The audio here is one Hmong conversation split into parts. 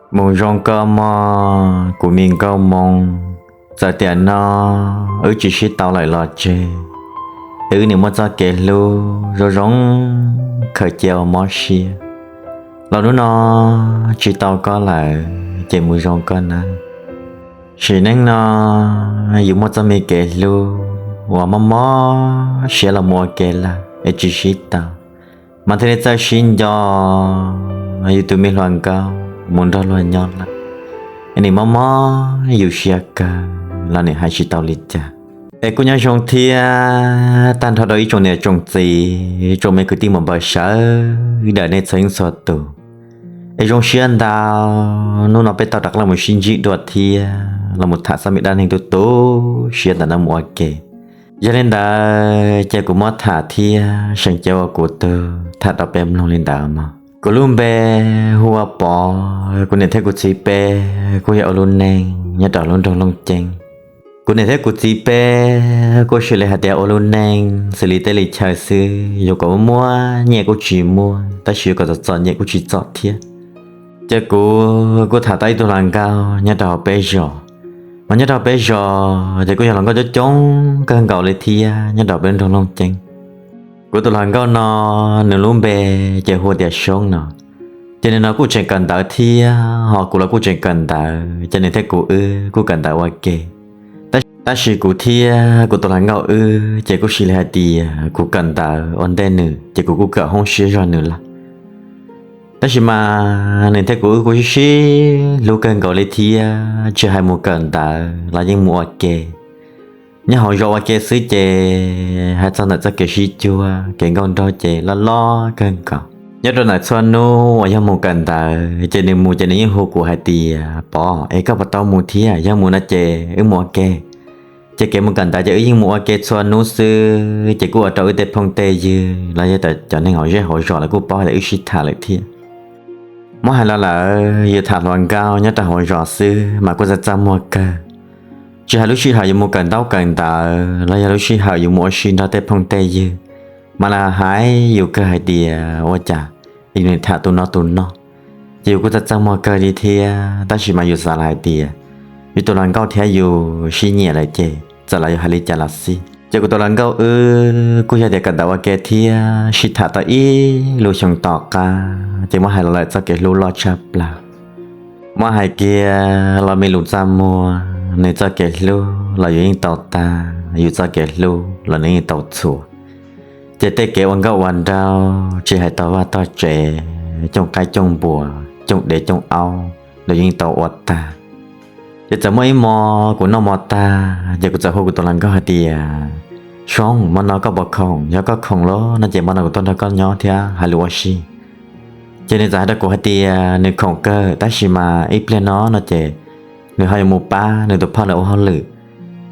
Mus zoo koj mog kuv me nkauj moo, txawm tiam no wb tsis sib tau lawm los tseg, es wb nim muaj txoj kev hlub zoo zoo khaws cia ua mob siab. Los hnub no tsis tau koj lawm ces mus zoo koj nawb. Sim neej no yus muaj txoj me kev hlub uas mob mob siab los mus ua ke lawm es tsis sib tau, mas thiaj li txawj sib nco yus tus me hluas nkauj mus nrog luag nyob lawm, es nim mob mob yus siab kawg los nim hais tsis tau li cas. Es kuj nyob zoo thiab tag nrho rau ib tsoom niam tsoom txiv, tsoom me kwv tij muam npawg sawv daws nej txhua leej txhua tus. Es zoo siab ntau, hnub no peb tau rov qab los sib ntsib dua thiab los tham txog me dab neeg tu tu siab ntawm no mus ua ke. Yog li ntawd ces kuv muab tham thiab seem ceeb ua kuv tug tham rau peb mloog li ntawd mog. Kuv lub npe hu ua Pov, kuv niam thiab kuv txiv peb kuj yog ua lub neej nyob rau lub nroog Looj Ceeb. Kuv niam thiab kuv txiv peb kuj sis li hais tias ua lub neej xws li teb li chaw xwb, yus kom muaj nyiaj kuj tsis muaj, tab sis yus kom txom txom nyem kuj tsis txom thiab. Ces kuv kuj tham tau ib tug hluas nkauj nyob rau hauv peb zos, mas nyob rau hauv peb zos ces kuj yog hluas nkauj coob coob kawg nkaus li thiab nyob rau peb nroog Looj Ceeb. Kuv tus hluas nkauj no nws lub npe ces hu tias Soob no. Ces nws no kuj tseem kawm ntawv thiab ho kuv los kuj tseem kawm ntawv, ces nws thiab kuv wb kuj kawm ntawv ua ke. Tab sis kuv thiab kuv tus hluas nkauj wb ces kuj sis li hais tias kuv kawm ntawv ua ntej nws ces kuv kuj kawm hoob siab zog nws lawm. Tab sis mas nws thiab kuv wb kuj sib sib hlub kawg nkaus li thiab, tsis hais mus kawm ntawv los yeej mus ua ke. Nyob hauv zos ua ke xwb ces hais txog ntawm txoj kev sib cuag kev nkauj nraug ces loj loj kawg nkaus. Nyob rau ntawm txhua hnub uas yog mus kawm ntawv ces nws mus ces nws yeej hu kuv hais tias Pov es koj puas tau mus thiab, yog mus no ces wb mus ua ke. Ces kev mus kawm ntawv ces wb yeej mus ua ke txhua hnub xwb, ces kuj ua rau wb tej phooj tej ywg los yog cov neeg hauv zej hauv zos lawv kuj paub hais tias wb sib tham lawm thiab. Muab hais los lawm yus tham hluas nkauj nyob rau hauv zos xwb mas kuj txaj txaj muag kawg. Tsis hais lub sij hawm yus mus kawm ntaub kawm ntawv los yog lub sij hawm yus mus ua si nrog tej phooj tej ywg, mas lawv hais yus kawg hais tias ua cas yus nim tham tus no tus no, ces yus kuj txaj txaj muag kawg li thiab. Tab sis mas yus xav lawm hais tias yus tus hluas nkauj thiab yus sib nyiam lawm ces txawm los yus hais li cas los xij. Ces kuv tus hluas nkauj wb kuj yog tias kawm ntawv ua ke thiab sib tham tau ib lub xyoo tom qab ces muab hais los lawm txoj kev hlub loj tshaj plaws. Muab hais kiag los me lus txaj muag, nws txoj kev hlub los yus yeej tau tag, yus txoj kev hlub los nws yeej tau txhua. Ces tej kev ua nkauj ua nraug tsis hais tog vaj tog tsev, cooj qaib cooj npua, cooj dev cooj aub los yeej tau ua tag. Ces txawm muaj ib hmo kuv noj mov tag ces kuv txawm hu kuv tus hluas nkauj hais tias, Soob, hmo no koj puas khoom? Yog koj khoom lawm no ces hmo no kuv tuaj nrog koj nyob thiab hais lus ua si. Ces nws txawm hais rau kuv hais tias nws khoom kawg tab sis mas ib pliag no no ces nws ho yuav mus pab nws tus phauj lawv ua hauj lwm.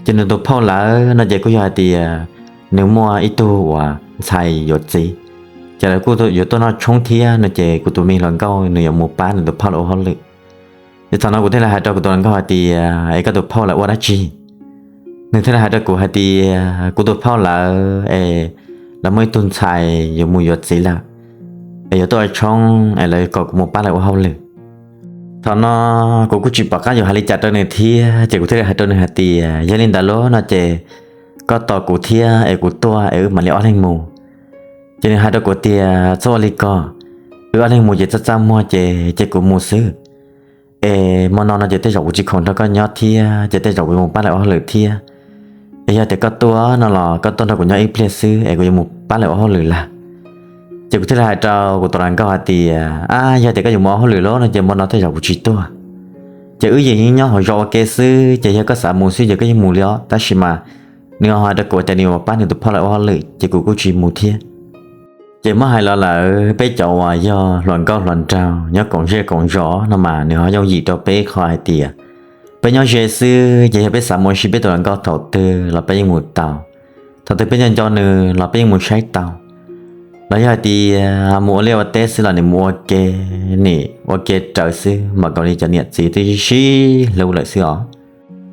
Ces nws tus phauj lawv no ces kuj yog hais tias nws muaj ib tug uas ntxhais yuav txiv, ces lawv kuj yuav tuaj noj tshoob thiab no ces kuv tus me hluas nkauj nws yuav mus pab nws tus phauj lawv ua hauj lwm. Ces thaum no kuv thiaj li hais rau kuv tus hluas nkauj hais tias, Es koj tus phauj lawv ua dab tsi? Nws thiaj li hais rau kuv hais tias, Kuv tus phauj lawv es lawv muaj ib tug ntxhais yuav mus yuav txiv lawm, es yuav tuaj ua tshoob es lawv kom kuv mus pab lawv ua hauj lwm. Thaum no kuv kuj tsis pom qab yuav hais li cas rau nws thiab ces kuv thiaj li hais rau nws hais tias, Yog li ntawd lawm no ces koj tos kuv thiab es kuv tuaj es wb mam li ob leeg mus. Ces nws hais rau kuv tias, Txhob ua li ko, wb ob leeg mus ces txaj txaj muag ces cia kuv mus xwb. Es hmo no no ces tej zaum kuv tsis khoom nrog koj nyob thiab ces tej zaum kuv yuav mus pab lawv ua hauj lwm thiab. Es yog tias koj tuaj no los koj tuaj nrog kuv nyob ib pliag xwb es kuv yuav mus pab lawv ua hauj lwm lawm. Ces kuv thiaj li hais rau kuv tus hluas nkauj hais tias, Ab, yog tias koj yuav mus ua hauj lwm lawm no ces hmo no tej zaum kuv tsis tuaj. Ces wb yeej nyob hauv zos ua ke xwb ces yog koj xav mus xwb ces koj yeej mus li os, tab sis mas nws ho hais rau kuv tias nws yuav mus pab nws tus phauj lawv ua hauj lwm ces kuv kuj tsis mus thiab. Ces muab hais los lawm peb cov uas yog hluas nkauj hluas nraug nyob koom zej koom zos no mas nws ho yooj yim rau peb qhov hais tias peb nyob ze xwb ces yog peb xav mus ua si peb tus hluas nkauj thaum twg los peb yeej mus tau, thaum twg peb nco nco nws los peb yeej mus saib tau. Los yog hais tias mus ua liaj ua teb xwb los nws mus ua ke, nim ua ke raws xwb mam nkaus li cov niam txiv twb sib hlub lawm xwb os.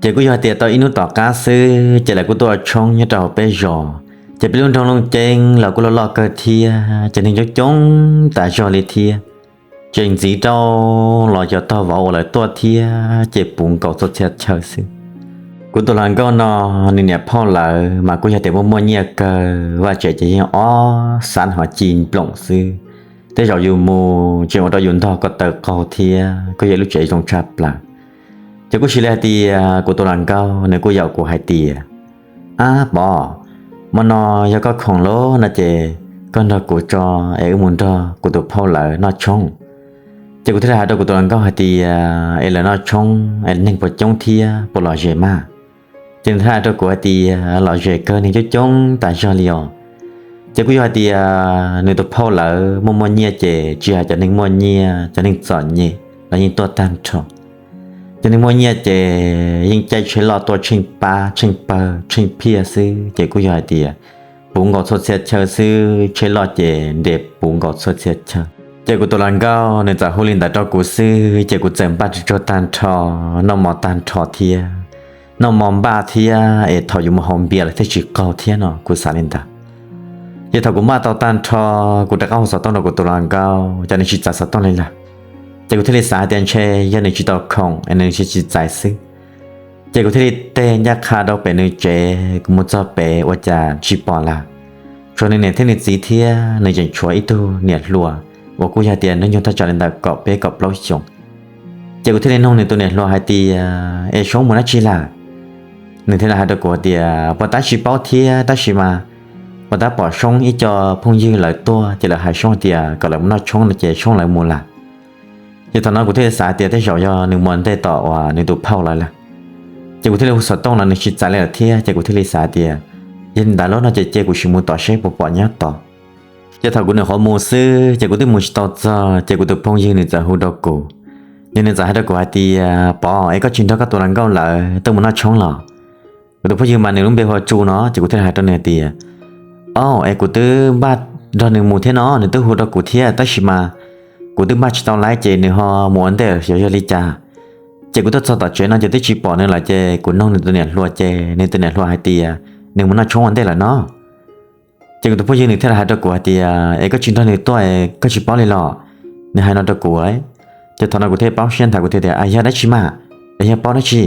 Ces kuj yog hais tias tau ib hnub tom qab xwb ces lawv kuj tuaj ua tshoob nyob rau hauv peb zos, ces peb lub nroog Looj Ceeb los kuj loj loj kawg thiab ces neeg coob coob tas zog li thiab. tseem ntxiv rau los yog tog vauv uas lawv tuaj thiab ces puv nkaus txhua txhia chaw xwb. Kuv tus hluas nkauj no, nws niam phauj lawv mas kuj yog tias muaj muaj nyiaj kawg, vaj tsev ces yeej ob xab hov ci nploom xwb. Tej zaum yus mus tseem ua rau yus ntog ko taw qaug thiab, kuj yog lub tsev zoo tshaj plaws. Ces kuj sis li hais tias kuv tus hluas nkauj nws kuj yaum kuv hais tias, Ab Pov, hmo no yog koj khoom lawm no ces koj nrog kuv tso es wb mus nrog kuv tus phauj lawv noj tshoob. Ces kuv thiaj li hais rau kuv tus hluas nkauj hais tias, Es lawv noj tshoob es neeg puas coob thiab puas lom zem mas? Ces nws thiaj hais rau kuv hais tias, Lom zem kawg, neeg coob coob tas zog li os. Ces kuj yog hais tias nws tus phauj lawv muaj muaj nyiaj ces tsis hais cov neeg muaj nyiaj, cov neeg txom nyem los yeej tuaj tag nrho. Cov neeg muaj nyiaj ces yeej caij tsheb loj tuaj tsheej pab tsheej pawg tsheej phiaj xwb, ces kuj yog hais tias puv nkaus txhua txhia chaw xwb, tsheb loj ces nres puv nkaus txhua txhia chaw. Ces kuv tus hluas nkauj nws txawm hu li ntawd rau kuv xwb ces kuv txawm npaj tsuag tsuag tag nrho, noj mov tag nrho thiab, noj mov npaj thiab es thaum yuav mus haus npias lawm thiaj tsis qaug thiab no kuv xav li ntawd. Ces thaum kuv npaj tau tag nrho, kuv rov qab hu xov tooj rau kuv tus hluas nkauj ces nws tsis txais xov tooj li lawm. Ces kuv thiaj li xav hais tias ntshe yog nws tsis tau khoom es nws tsis txais xwb. Ces kuv thiaj li teg ncaj qha rau pem nws tsev, kuv mus txog pem ua cas tsis pom lawm. Tshuav nws niam thiab nws txiv thiab nws tseem tshuav ib tug niam hluas uas kuj yog tias hnub nyoog thaj tsam li ntawm kaum peb kaum plaub xyoos. Ces kuv thiaj li nug nws tus niam hluas hais tias, Es Soob mus dab tsi lawm? Nws thiaj li hais rau kuv hais tias, Puas tab tsis paub thiab, tab sis mas puas tab pom Soob ib co phooj ywg lawv tuaj ces lawv hais Soob hais tias kom lawv mus noj tshoob no ces Soob lawv mus lawm. Ces thaum no kuv thiaj li xav tias tej zaum yog nws mus ua ntej tom uas nws tus phauj lawv lawm. Ces kuv thiaj li hu xov tooj los nws tsis txais li lawm thiab, ces kuv thiaj li xav tias, Yog li ntawd lawm no ces cia kuv sim mus tom seb puas pom nyob tod. Ces thaum kuv nyuam qhuav mus xwb ces kuv twb mus tsis tau txog, ces kuv tus phooj ywg nws txawm hu rau kuv. Ces nws txawm hais rau kuv hais tias, Pov, es koj tsis nrog koj tus hluas nkauj lawv tuaj mus noj tshoob los? Kuv tus phooj ywg mas nws lub npe hu ua Tsu no, ces kuv thiaj li hais rau nws hais tias, Au, es kuv twb npaj nrog nws mus thiab no, nws twb hu rau kuv thiab, tab sis mas kuv twb npaj tsis tau lawm ces nws ho mus ua ntej xyov yog li cas. Ces kuv tuaj txog tom tsev no ces twb tsis pom nws lawm, ces kuv nug nws tus niam hluas ces nws tus niam hluas hais tias nws mus noj tshoob ua ntej lawm no. Ces kuv tus phooj ywg nws thiaj li hais rau kuv hais tias, Es koj tsis nrog nws tuaj es koj tsis paub li los? Nws hais no rau kuv. Ces thaum no kuv thiaj paub siab nthav, kuv thiaj tias, Yog dab tsi mas? Es yog paub dab tsi?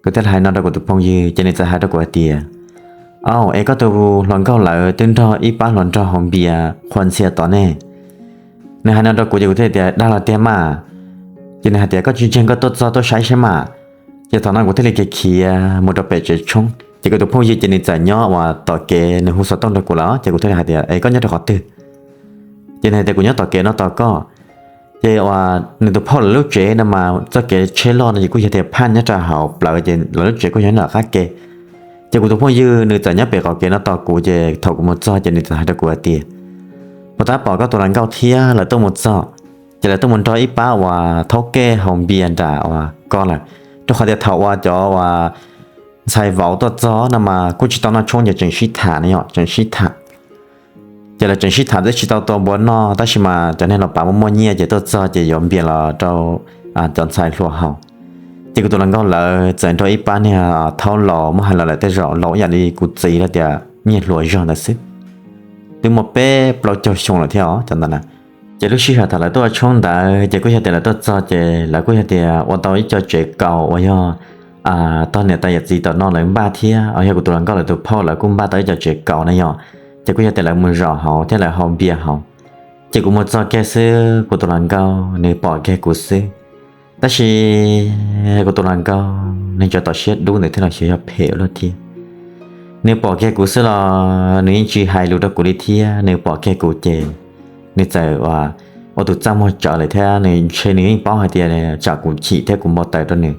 Kuv thiaj li hais no rau kuv tus phooj ywg ces nws txawm hais rau kuv hais tias, Au, es koj tus hluas nkauj lawv twb nrog ib pab hluas nraug haus npias qhua ntxhia tod ne. Nws hais no rau kuv ces kuv thiaj tias, Dag los tiag mas? Ces nws hais tias, Koj tsis ntseeg koj tuaj txog tuaj saib saib mas. Ces thaum no kuv thiaj li khiav khiav mus rau pem tsev tshoob, ces kuv tus phooj ywg ces nws txawm nyob uas tom kev, nws hu xov tooj rau kuv lawm ces kuv thiaj li hais tias, Es koj nyob rau qhov twg? Ces nws hais tias, Kuv nyob tom kev no tos koj. Ces uas nws tus phauj lawv lub tsev no mas txoj kev tsheb loj no ces kuj yog tias phaj nyob rau hauv plawv, ces lawv lub tsev kuj yog nyob tom qab ke. Ces kuv tus phooj ywg nws txawm nyob pem qaum kev no tos kuv, ces thaum kuv mus txog ces nws txawm hais rau kuv hais tias, Puas tab pom koj tus hluas nkauj thiab, lawv tuaj mus txog, ces lawv tuaj mus nrog ib pab uas thaub kej haus npias nram uas ko lawm, rau qhov tias thaum uas cov uas ntxhais vauv tuaj txog no mas kuj tsis tau noj tshoob ces tseem sib tham no yom, tseem sib tham. Ces lawv tseem sib tham twb tsis tau tua npua noj, tab sis mas cov neeg los pav muaj muaj nyiaj ces tuaj txog ces yuav npias los rau cov ntxhais hluas haus. Ces kuv tus hluas nkauj lawv txawm nrog ib pab niag thaub laus, muab hais los lawm tej zaum laus ib yam li kuv txiv los tias niag hluas zog ntawd xwb, twb muaj peb plaub caug xyoo lawm thiab os cov ntawd na. Ces lub sij hawm thaum lawv tuaj ua tshoob ntawd ces kuj yog tias lawv tuaj txog ces lawv kuj yog tias ua tau ib co tsev kaus uas yog tog niam tais yawm txiv tom no lawv npaj thiab uas yog kuv tus hluas nkauj lawv tus phauj lawv kuj npaj tau ib co tsev kaus na yom. Ces kuj yog tias lawv mus zaum hauv thiab lawv haus npias hauv. Ces kuv mus txog kiag xwb kuv tus hluas nkauj nws pom kiag kuv xwb. Tab sis kuv tus hluas nkauj nws cov tom siab dub ntawd thiab los xyov yog phem ua luaj thiab. Nws pom kiag kuv xwb los nws yeej tsis hais lus rau kuv li thiab, nws pom kiag kuv ces nws txawm ua tus txaj muag tsawv lawm thiab nws ntshe nws yeej paub hais tias tsam kuv chim thiab kuv npau taws rau nws.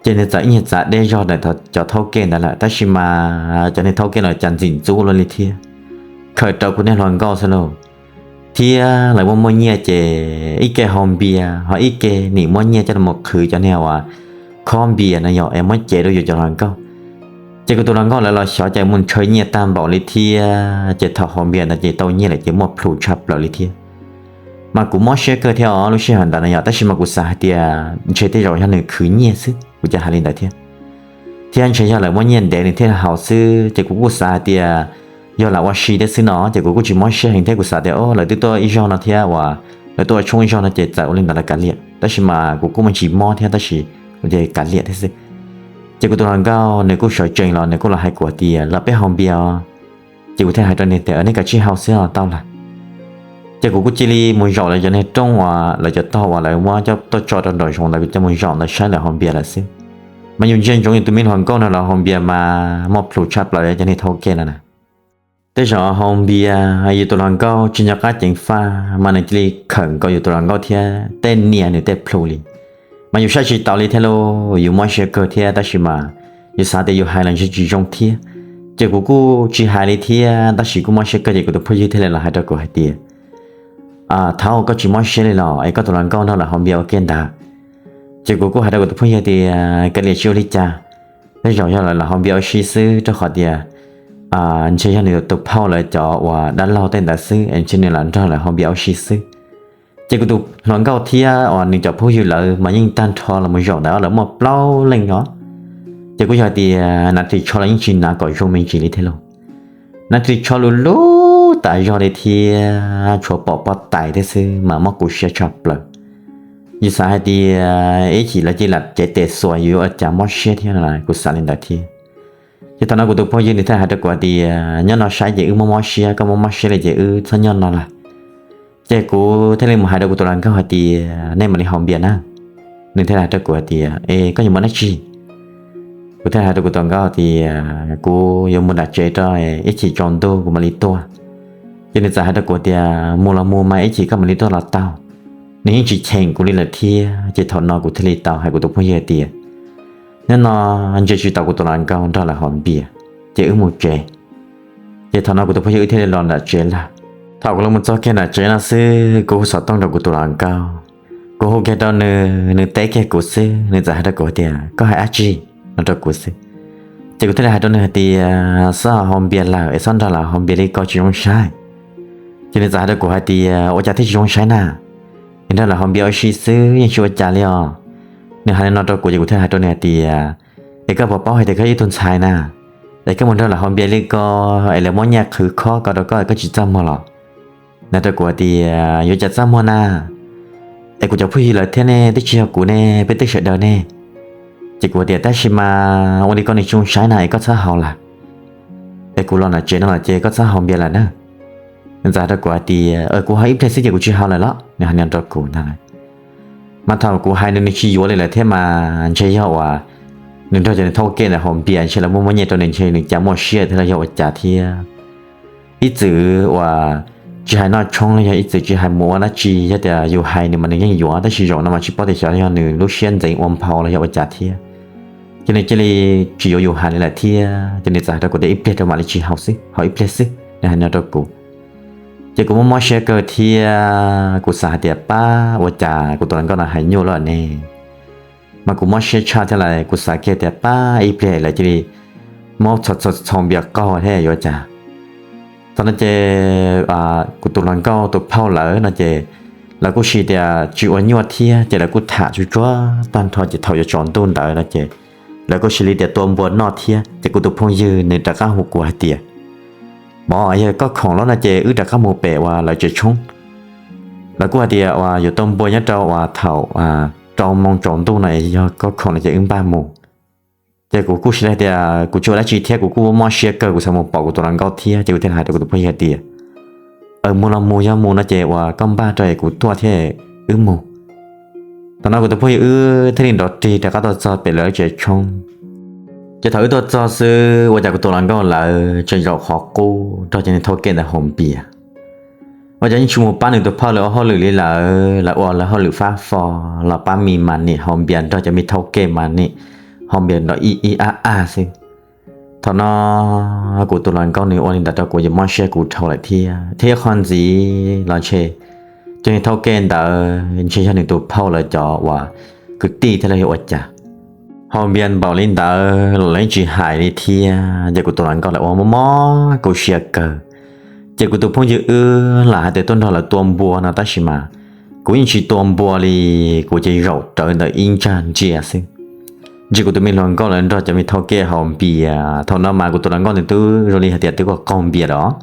Ces nws txawm ib nyuag txav deb zog ntawm cov thaub kej ntawd lawm, tab sis mas cov niag thaub kej no cas ntxim ntxub luaj li thiab, khaws rawv kuv niag hluas nkauj xwb lauj. Thiab lawv muaj muaj nyiaj ces ib ke haus npias ho ib ke nim muab nyiaj coj los qhwv cov niag uas khob npias no yom es muab cev rau yus cov hluas nkauj. Ces kuv tus hluas nkauj lawv los xyov cas mus ntshaw nyiaj tag npaum li thiab, ces thaum haus npias ntawd ces tau nyiaj lawm ces muaj plhus tshaj plaws li thiab. Mas kuv mob siab kawg thiab os lub sij hawm ntawd na yom, tab sis mas kuv xav hais tias ntshe tej zaum yog nws khwv nyiaj xwb, kuv cia hais li ntawd thiab. Thiab ntshe yog lawv muab nyiaj ntev nws thiaj haus xwb, ces kuv kuj xav hais tias yog lam ua si thiab xwb no, ces kuv kuj tsis mob siab heev thiab, kuv xav tias o lawv twb tuaj ib zaug no thiab uas lawv tuaj ua tshoob ib zaug no ces txawm ua li ntawd lawv kav liam, tab sis mas kuv kuj muaj ntsis mob thiab tab sis kuv cia li kav liam thiab xwb. Ces kuv tus hluas nkauj nws kuj sawv tsees los nws kuj los hais kuv hais tias los peb haus npias os. Ces kuv thiaj hais rau nws tias nej kav tsij haus xwb os, tau lawm. Ces kuv kuj cia li mus zaum lawv cov niag rooj uas lawv cov tog uas lawv muab coj tuaj tso rau nraum zoov ntawd, kuv cia mus zaum ntawd saib lawv haus npias lawm xwb. Mas yus ntsia ntsoov yus tus me hluas nkauj no lawv haus npias mas muaj plhus tshaj plaws cov niag thaub kej no na. Tej zaum haus npias yus tus hluas nkauj tsis nco qab ceev faj mas nws cia li khawm nkaus yus tus hluas nkauj thiab tej nias nws tej plhu li. Mas yus saib tsis taus li thiab lauj, yus mob siab kawg thiab tab sis mas yus xav tias yus hais los ntshe tsis zoo thiab. Ces kuv kuj tsis hais li thiab tab sis kuj mob siab kawg ces kuv tus phooj ywg thiaj li los hais rau kuv hais tias, thaub, koj tsis mob siab li los es koj tus hluas nkauj nrog lawv haus npias ua ke ntag? Ces kuv kuj hais rau kuv tus phooj ywg tias kav liam, tsis ua li cas, tej zaum yog lawv lam haus npias ua si xwb rau qhov tias ntshe yog nws tus phauj lawv cov uas dab laug tej ntawd xwb es ntshe nws lam nrog lawv haus npias ua si xwb. Ces kuv tus hluas nkauj thiab uas nws cov phooj ywg lawv mas yeej tag nrho los mus zaum ntawd lawv muaj plaub leej os. Ces kuj yog tias nav ris tsho los yeej tsis nav kom zoo me ntsis li thiab lauj. Nav ris tsho lus lub tas zog li thiab tshuav pom pob tais thiab xwb mas mob kuv siab tshaj plaws. Yus xav hais tias ib chim lawv cia li lam cev tes xuas yus ua cas mob siab thiab no, kuv xav li ntawd thiab. Ces thaum no kuv tus phooj ywg nws thiaj hais rau kuv hais tias nyob no saib ces wb mob mob siab, koj mob mob siab li ces wb txhob nyob no lawm. Ces kuv thiaj li mus hais rau kuv tus hluas nkauj hais tias nej mam li haus npias na. Nws thiaj hais rau kuv hais tias es koj yuav mus dab tsi? Kuv thiaj hais rau kuv tus hluas nkauj hais tias kuv yuav mus nram tsev rau ib chim tsaus ntuj kuv mam li tuaj. Ces nws txawm hais rau kuv tias mus los mus mas ib chim koj mam li tuaj los tau. Nws yeej tsis cheem kuv li lawm thiab ces thaum no kuv thiaj li tau hais kuv tus phooj ywg hais tias nyob no ntsia tsis taus kuv tus hluas nkauj nrog lawv haus npias, ces wb mus tsev. Ces thaum no kuv tus phooj ywg wb thiaj li los nram tsev lawm. Thaum kuv los mus txog kiag nram tsev no xwb kuv hu xov tooj rau kuv tus hluas nkauj. Kuv hu kiag rau nws, nws teb kiag kuv xwb nws txawm hais rau kuv hais tias koj hais dab tsi no rau kuv xwb. Ces kuv thiaj li hais rau nws hais tias xob haus npias lawm es xob nrog lawv haus npias li ko tsis zoo saib. Ces nws txawm hais rau kuv hais tias ua cas thiaj tsis zoo saib na, es nrog lawv haus npias ua si xwb yeej tsis ua cas li os. Nws hais li no rau kuv ces kuv thiaj hais rau nws hais tias es koj puas paub hais tias koj ib tug ntxhais na, es koj mus nrog lawv haus npias li ko es lawv muab nyiaj qhwv khob ko rau koj es koj tsis txaj muag los? Nws hais rau kuv hais tias yuav cas txaj muag na, es kuv cov phooj ywg lawv thiab nej twb tsis yog kuv ne, peb twb sawv daws ne. Ces kuv tias tab sis mas ua li ko nws tsis zoo saib na es koj txhob haus lawm, es kuv los nram tsev no los ces koj txhob haus npias lawm na. Nws txawm hais rau kuv hais tias kuv haus ib pliag xwb ces kuv tsis haus lawm los, nws hais li no rau kuv ntag. Mas thaum kuv hais nws nws tsis yuav li lawm thiab mas ntshe yog uas nws nrog cov niag thaub kej ntawd haus npias ntshe lawv muab muab nyiaj rau nws ntshe nws cas muaj siab thiab los yog ua cas thiab. Ib txwm uas tsis hais noj tshoob los yog ib txwm tsis hais mus ua dab tsi yog tias yus hais nws mas nws yeej yuav tab sis zaum no mas tsis paub tias xyov yog nws lub siab ntxeev ua nphau los yog ua cas thiab. Ces nws cia li tsis yuav yus hais li lawm thiab ces nws txawm hais rau kuv tias ib pliag rau mam li tsis haus xwb, haus ib pliag xwb, nws hais li no rau kuv. Ces kuv muaj mob siab kawg thiab kuv xav hais tias pab ua cas kuv tus hluas nkauj no hais nyuaj lawm ne. Mas kuv mob siab tshaj thiab lawm kuv xav kiag tias pab ib pliag lawv cia li muab txhos txhos npias qaug thiab yuav cas. Thaum no ces kuv tus hluas nkauj tus phauj lawv no ces lawv kuj sis tias tsis ua nyuaj thiab ces lawv kuj tham tsuj tsuag tag nrho ces thaum yuav tsaus ntuj ntawd no ces lawv kuj sis li tias tua npua noj thiab ces kuv tus phooj ywg nws rov qab hu kuv hais tias mov yog koj khoom lawm no ces wb rov qab mus pem uas lawv tsev tshoob. Lawv kuj hais tias uas yuav tua npua nyob rau uas thaum rau moo tsaus ntuj no es yog koj khoom no ces wb npaj mus. Ces kuv kuj sis li tias kuv tsis ua dab tsi thiab kuv kuj mob siab kawg kuv xav mus pom kuv tus hluas nkauj thiab ces kuv thiaj hais rau kuv tus phooj ywg hais tias mus los mus yog mus no ces uas koj npaj rau es kuv tuaj thiab wb mus. Thaum no kuv tus phooj ywg wb thiaj li nrov rig rov qab tuaj txog pem lawv tsev tshoob. Ces thaum wb tuaj txog xwb ua cas kuv tus hluas nkauj lawv tseem zaum qhov qub nrog cov niag thaub kej ntawd haus npias. Ua cas yeej tsis mus pab nws tus phauj lawv ua hauj lwm li lawm, lawv ua lawv hauj lwm fab fo los pab me mas nim haus npias nrog cov me thaub kej mas nim haus npias nrog ib ib ab ab xwb. Thaum no kuv tus hluas nkauj nws ua li ntawd rau kuv ces mob siab kuv dhau lawm thiab thiab ib qho ntxiv los ntshe cov niag thaub kej ntawd ntshe yog nws tus phauj lawv cov uas kwv tij thiab los yog ua cas. Haus npias npaum li ntawd los lawv yeej tsis hais li thiab ces kuv tus hluas nkauj lawv ua mob mob kuv siab kawg. Ces kuv tus phooj ywg wb lam hais tias tuaj nrog lawv tua npua no tab sis mas kuv yeej tsis tua npua li, kuv ces zaum rawv ntawm ib ntsag ntsia xwb. Ntshe kuv tus me hluas nkauj lawv nrog cov me thaub kej haus npias, thaum no mas kuv tus hluas nkauj nws twb zoo li hais tias twb qaug npias lawm os.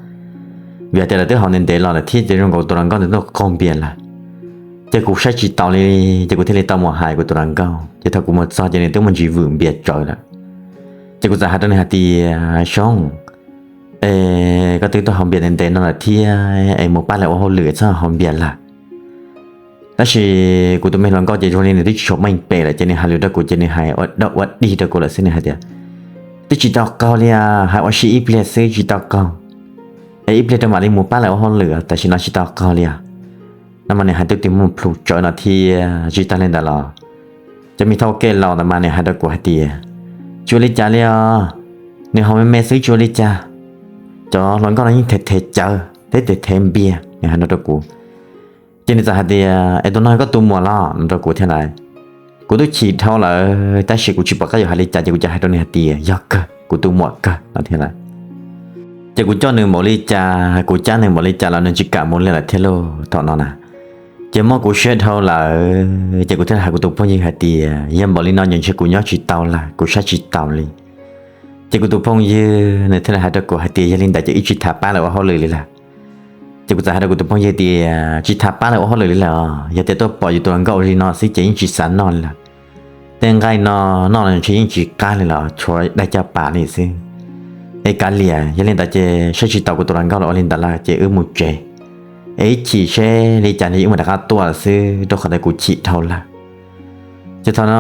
Vim hais tias lawv twb haus ntev ntev los lawm thiab ces zoo nkaus tus hluas nkauj nws twb qaug npias lawm. Ces kuv saib tsis taus li, ces kuv thiaj li tau mus hais kuv tus hluas nkauj. Ces thaum kuv mus txog ces nws twb mus ntsis vwm npias tsawv lawm. Ces kuv txawm hais rau nws hais tias, Xyoob, es koj twb tuaj haus npias ntev ntev no lawm thiab es mus pab lawv ua hauj lwm txhob haus npias lawm. Tab sis kuv tus me hluas nkauj ces zoo li nws twb tsis tshua meej pem lawm ces nws hais lus rau kuv ces nws hais ua dab ua dig rau kuv lawm xwb, nws hais tias, Twb tsis tau qaug li os, hais ua si ib pliag xwb tsis tau qaug, es ib pliag rau mam li mus pab lawv ua hauj lwm, tam sim no tsis tau qaug li os. No mas nws hais twb tig muag plhus tsawv no thiab. Tsis tag li ntawd los cov me thauj kej laus ntawd mas nws hais rau kuv hais tias, Tsis ua li cas li os, nws haus me me xwb tsis ua li cas, cov hluas nkauj no yeej thev thev cawv thiab thev thev npias, nws hais no rau kuv. Ces nws txawm hais tias, Es tus no yog koj tus muam los? no rau kuv thiab lawm. Kuv twb chim dhau lawm tab sis kuv tsis pom qab yuav hais li cas ces kuv cia hais rau nws hais tias, Yog kawg, kuv tus muam kawg, no thiab lawm. Ces kuv coj nws npaum li cas, kuv cab nws npaum li cas los nws tsis kam mus li lawm thiab lauj thaum no na. Ces mob kuv siab dhau lawm ces kuv thiaj li hais kuv tus phooj ywg hais tias, Yog npaum li no ces ntshe kuv nyob tsis tau lawm, kuv saib tsis taus li. Ces kuv tus phooj ywg nws thiaj li hais rau kuv hais tias, Yog li ntawd ces wb tsis tham pab lawv ua hauj lwm li lawm. Ces kuv txawm hais rau kuv tus phooj ywg tias, Tsis tham pab lawv ua hauj lwm li lawm os, yog tias tuaj pom yus tus hluas nkauj li no xwb ces yeej tsis xav noj li lawm. Tej nqaij no noj los ntshe yeej tsis qab li lawm, tshuav daig caj pas li xwb. Es kav liam, yog li ntawd ces saib tsis taus kuv tus hluas nkauj los ua li ntawd lawm ces wb mus tsev, es ib chim seb li cas no wb mam rov qab tuaj xwb rau qhov tias kuv chim dhau lawm. Ces thaum no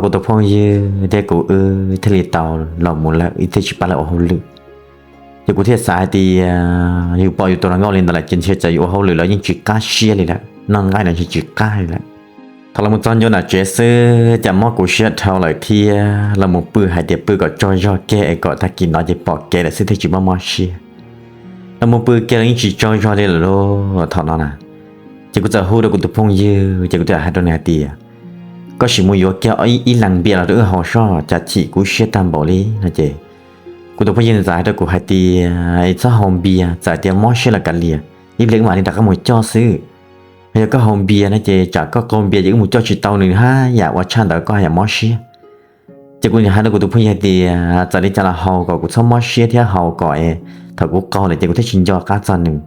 kuv tus phooj ywg thiab kuv wb thiaj li tau los mus lawm, wb thiaj tsis pab lawv ua hauj lwm. Ces kuv thiaj xav hais tias yus pom yus tus hluas nkauj li ntawd lawm ces ntshe txawm yus ua hauj lwm los yeej tsis qab siab li lawm, noj nqaij los ntshe tsis qab li lawm. Thaum los mus txog ncua nram tsev xwb cas mob kuv siab dhau lawm thiab los mus pw hais tias pw kom tsaug zog kiag es kom tag kis no ces pom kev lawm xwb thiaj tsis mob mob siab. Los mus pw kiag los yeej tsis tsaug zog li lawm lauj thaum no na. Ces kuv txawm hu rau kuv tus phooj ywg ces kuv thiaj hais rau nws hais tias, Koj sim mus yuav kiag ib leeg npias los rau wb haus soj, cas chim kub siab tag npaum li no ces kuv tus phooj ywg nws txawm hais rau kuv hais tias, Es txhob haus npias, txawm tias mob siab los kav liam, ib pliag wb mam li rov qab mus coj xwb. Yog koj haus npias no ces tsam koj qaug npias ces wb mus coj tsis tau nws hab yam ua tshaj ntawd koj haj yam mob siab. Ces kuv hais rau kuv tus phooj ywg hais tias, Txawm li cas los haus kom kuv txhob mob siab thiab haus kom es thaum kuv qaug lawm ces kuv thiaj tsis nco qab txog nws.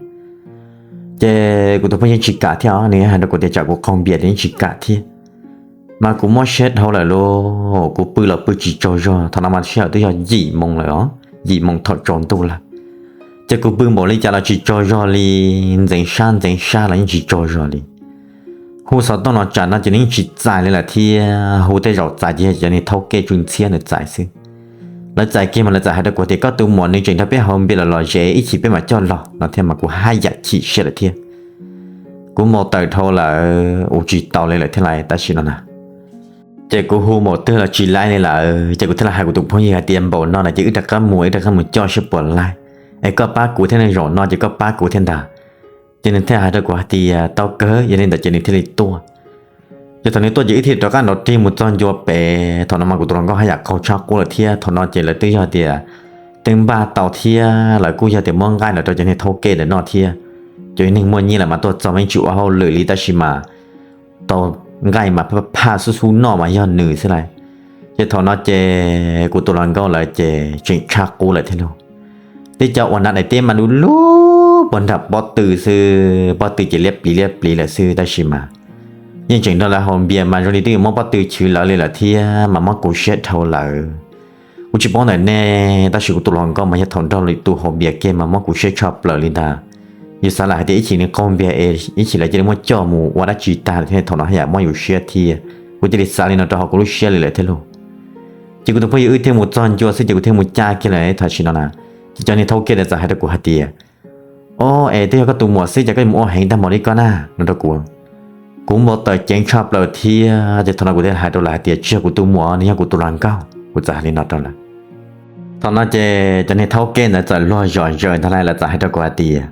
Ces kuv tus phooj ywg tsis kam thiab os, nws hais rau kuv tias tsam kuv qaug npias ces yeej tsis kam thiab. Mas kuv mob siab dhau lawm lauj, kuv pw los pw tsis tsaug zog, thaum no mas sij hawm twb yog yim moo lawm os, yim moo thaum tsaus ntuj lawm. Ces kuv pw npaum li cas los tsis tsaug zog li, ntxeev sab ntxeev sab los yeej tsis tsaug zog li. Hu xov tooj los tsam no ces nws yeej tsis txais li lawm thiab, hu tej zaum txais ces yog cov niag thaub kej tsw ntxhiab nws txais xwb. Lawv txais kiag mas lawv txawm hais rau kuv tias, Koj tus muam nws tseem nrog peb haus npias lawm los ze, ib chim peb mam coj los, no thiab mas kuv haj yam chim siab lawm thiab. Kuv npau taws dhau lawm ua tsis tau li lawm thiab lais tam sim no na. Ces kuv hu npaum twg los tsis laib li lawm ces kuv thiaj li hais kuv tus phooj ywg hais tias, Npaum no lawm ces wb rov qab mus, wb rov qab mus coj saib puas laib, es koj pab kuv thiab, zaum no ces koj pab kuv thiab ntag. Ces nws thiaj hais rau kuv hais tias, Tau kawg, yog li ntawd ces nws thiaj li tuaj. Ces thaum nws tuaj ces wb thiaj rov qab nrov rig mus txog ncua pem, thaum no mas kuv tus hluas nkauj haj yam qaug tshaj qub lawm thiab, thaum no ces lawv twb yog tias twb npaj tau thiab lawv kuj yog tias muab nqaij los rau cov niag thaub kej ntawm no thiab. Cov neeg muaj nyiaj lawm mas tuaj txog mas yeej tsis ua hauj lwm li tab sis mas tau nqaij mas phaj xub xub noj mas yog nws xwb lais. Ces thaum no ces kuv tus hluas nkauj lawv ces tseem tshaj qub lawm thiab lauj. Tib co ua nab daim teb mas du lug puag nram pob tw xwb, pob tw ces liab pliv liab pliv lawm xwb tab sis mas yeej tseem nrog lawv haus npias mas zoo li twb yuav muab pob tw chwv lawv li lawm thiab mas mob kuv siab dhau lawm. Kuv tsis paub ntawm nej tab sis kuv tus hluas nkauj mas yog thaum nrog lwm tus haus npias kiag mas mob kuv siab tshaj plaws li ntag. Yus xav lam hais tias ib chim nws qaug npias es ib chim lawv cia li muab coj mus ua dab tsi tag lawm thiab thaum no haj yam mob yus siab thiab. Kuv cia li xav li no rau hauv kuv lub siab li lawm thiab lauj. Ces kuv tus phooj ywg wb thiaj mus txog ncua xwb ces kuv thiaj mus caij kiag lawm tam sim no na. Ces cov niag thaub kej ntawd txawm hais rau kuv hais tias, Ob, es twb yog koj tus muam xwb ces koj mus ua heev tag npaum li koj na, no rau kuv. Kuv npau taws ceev tshaj plaws thiab ces thaum no kuv thiaj hais rau lawv hais tias, Tsis yog kuv tus muam, nws yog kuv tus hluas nkauj. Kuv txawm hais li no rau lawv. Thaum no ces cov niag thaub kej ntawd txawm luag zom zaws ntag lauj, lawv txawm hais rau kuv hais tias,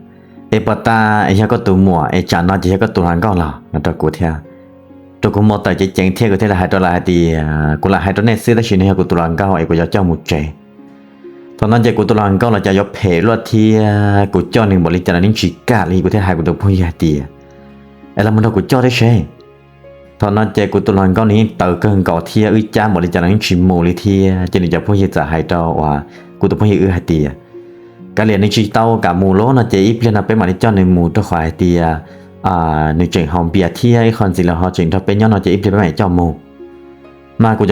Es puas tas es yog koj tus muam es tsam no ces yog koj tus hluas nkauj los? no rau kuv thiab. Rau kuv npau taws ceev ceev thiab kuv thiaj li hais rau lawv hais tias, Kuv lam hais rau nej xwb tab sis nws yog kuv tus hluas nkauj es kuv yuav coj mus tsev. Thaum no ces kuv tus hluas nkauj los cas yuav phem luaj thiab, kuv coj nws npaum li cas los nws tsis kam li, kuv thiaj hais kuv tus phooj ywg hais tias, Es los mus nrog kuv coj thiab seb. Thaum no ces kuv tus hluas nkauj nws yeej tawv kawg nkaus thiab wb cab npaum li cas los yeej tsis mus li thiab ces nws cov phooj ywg txawm hais rau uas kuv tus phooj ywg wb hais tias, Kav liam, nws tsis tau kam mus lauj no ces ib pliag no peb mam li coj nws mus rau qhov hais tias nws tseem haus npias thiab ib qho ntxiv los ho tseem nrog peb nyob no ces ib pliag peb mam coj mus. Mas kuv,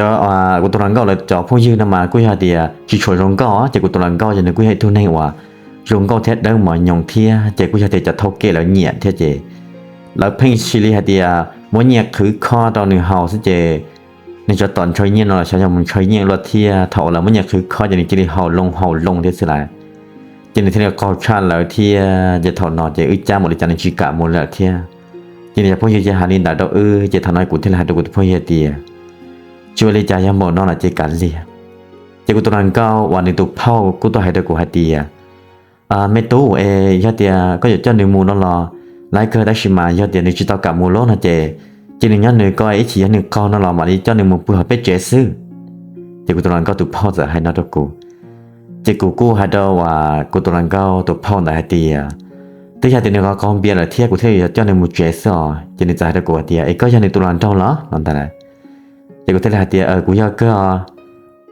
kuv tus hluas nkauj lawv cov phooj ywg no mas kuj yog tias tsis tshua zoo nkauj ces kuv tus hluas nkauj ces nws kuj yog ib tug neeg uas zoo nkauj thiab dawb mos nyoos thiab ces kuj yog tias cov thauj kev lawv nyiam thiab ces lawv pheej sis li hais tias muab nyiaj qhwv kho rau nws haus xwb ces nws tsuas tom ntshaw nyiaj no los xyov yog mus ntshaw nyiaj luaj thiab thaum uas lawv muab nyiaj qhwv kho ces nws cia li haus loo haus loo thiab xwb lawm. Ces nws thiaj li qaug tshaj lawv thiab ces thaum no ces wb cab npaum li cas nws tsis kam mus lawm thiab. Ces nws cov phooj ywg ces hais li ntawd rau wb ces thaum no kuv thiaj li hais rau kuv tus phooj ywg tias tsis ua li cas, yog npaum no los ces kav liam. Ces kuv tus hluas nkauj uas nws tus phauj kuj tuaj hais rau kuv hais tias me tub es yog tias koj yuav coj nws mus no los laib kawg tab sis mas yog tias nws tsis tau kam mus lawm no ces cia nws nyob nws, koj ib chim yog nws qaug no los mam li coj nws mus pw hauv peb tsev xwb. Ces kuv tus hluas nkauj tus phauj txawm hais no rau kuv. Ces kuv kuj hais rau uas kuv tus hluas nkauj tus phauj ntawd hais tias twb yog tias nws qaug qaug npias lawm thiab kuv thiaj li yuav coj nws mus tsev xwb os. Ces nws txawm hais rau kuv hais tias es koj yog nws tus hluas nraug los no ntag. Ces kuv thiaj li hais tias kuv yog kawg os.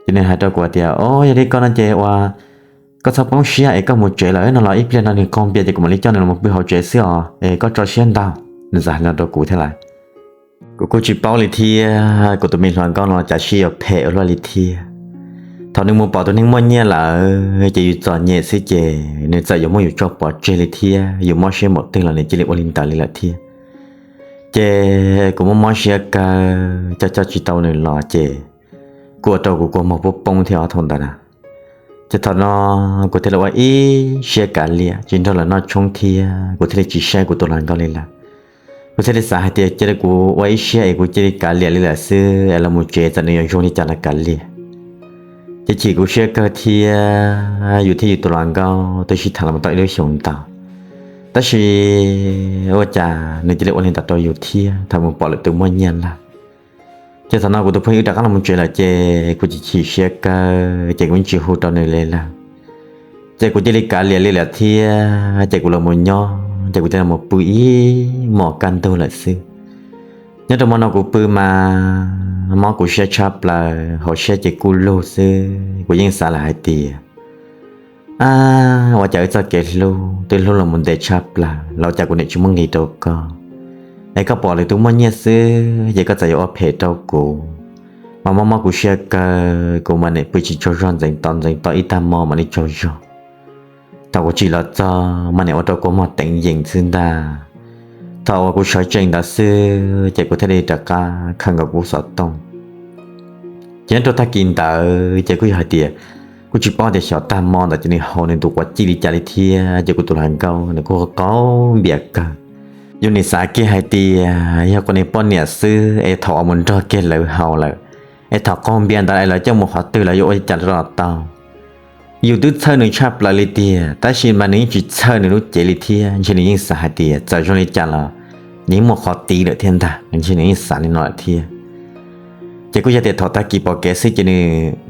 Ces nws hais rau kuv hais tias o yog li koj no ces uas koj txhob poob siab es koj mus tsev lawm no los ib pliag no nws qaug npias ces kuv mam li coj nws los pw hauv tsev xwb os es koj tso siab ntau. Nws txawm hais no rau kuv thiab lawm. Kuv kuj tsis paub li thiab kuv tus me hluas nkauj no cas siab yuav phem ua luaj li thiab. Thaum nws mus pom tus neeg muaj nyiaj lawm ces yus txom nyem xwb ces nws txawm yuav muab yus tso pov tseg li thiab yus mob siab npaum twg los nws cia li ua li ntawd li lawm thiab. Ces kuv muaj mob siab kawg coj coj tsis tau nws los ces kuj ua rau kuv kua muag poob poob thiab os thaum ntawd na. Ces thaum no kuv thiaj li ua ib siab kav liam tsis nrog lawv noj tshoob thiab kuv thiaj li tsis saib kuv tus hluas nkauj li lawm. Kuv thiaj li xav hais tias cia li kuv ua ib siab es kuv cia li kav liam li lawm xwb es los mus tsev txawm nws yuav zoo li cas los kav liam. Ces chim kuv siab kawg thiab yus thiab yus tus hluas nkauj twb sib tham los tau ib lub xyoos ntau, tab sis ua cas nws cia li ua li ntawd rau yus thiab thaum mus pom lwm tus muaj nyiaj lawm. Ces thaum no kuv tus phooj ywg rov qab los mus tsev lawm ces kuv chim chim siab kawg ces kuv yeej tsis hu rau nws li lawm. Ces kuv cia li kav liam li lawm thiab ces kuv los mus nyob ces kuv thiaj los pw ib hmos kaj ntug lawm xwb. Nyob rau hmo no kuv pw mas mob kuv siab tshaj plaws, hauv siab ces kuj lug xwb. Kuv yeej xav lawm hais tias ab, ua cas wb txoj kev hlub twb hlub los mus ntev tshaj plaws los cas kuv niam tsis muab nqis rau koj, es koj pom lwm tus muaj nyiaj xwb ces koj txawm yuav ua phem rau kuv. Mas mob mob kuv siab kawg, kuv mas niam pw tsis tsaug zog, ntxeev to ntxeev to ib tag hmo mam li tsaug zog. Thaum kuv tsim los txog mas niam ua rau kua muag teev yees xwb ntag. Thaum uas kuv sawv tsees ntawd xwb ces kuv thiaj li rov qab khaws nkaus kuv xov tooj. Ces nyob rau tag kis ntawd ces kuj yog hais tias kuj tsis paub tias xyov tag hmo ntawd ces nws haus nws tus quav cij li cas li thiab ces kuv tus hluas nkauj nws kuj qaug npias kawg. Yus nim xav kiag hais tias yog kuv niag poj niam xwb es thaum uas mus nrog kiag lawv haus lawm, es thaum qaug npias ntawd es lawv coj mus qhov twg lawv yuav ua li cas los tau. Yus twb txhawj nws tshaj plaws li tiag tab sis mas nws yeej tsis txhawj nws lub cev li thiab, ntshe nws yeej xav hais tias txawm zoo li cas los nws yeej muaj qhov tiv lawm thiab ntag, ntshe nws yeej xav li no lawm thiab. Ces kuj yog tias thaum tag kis pom kev xwb ces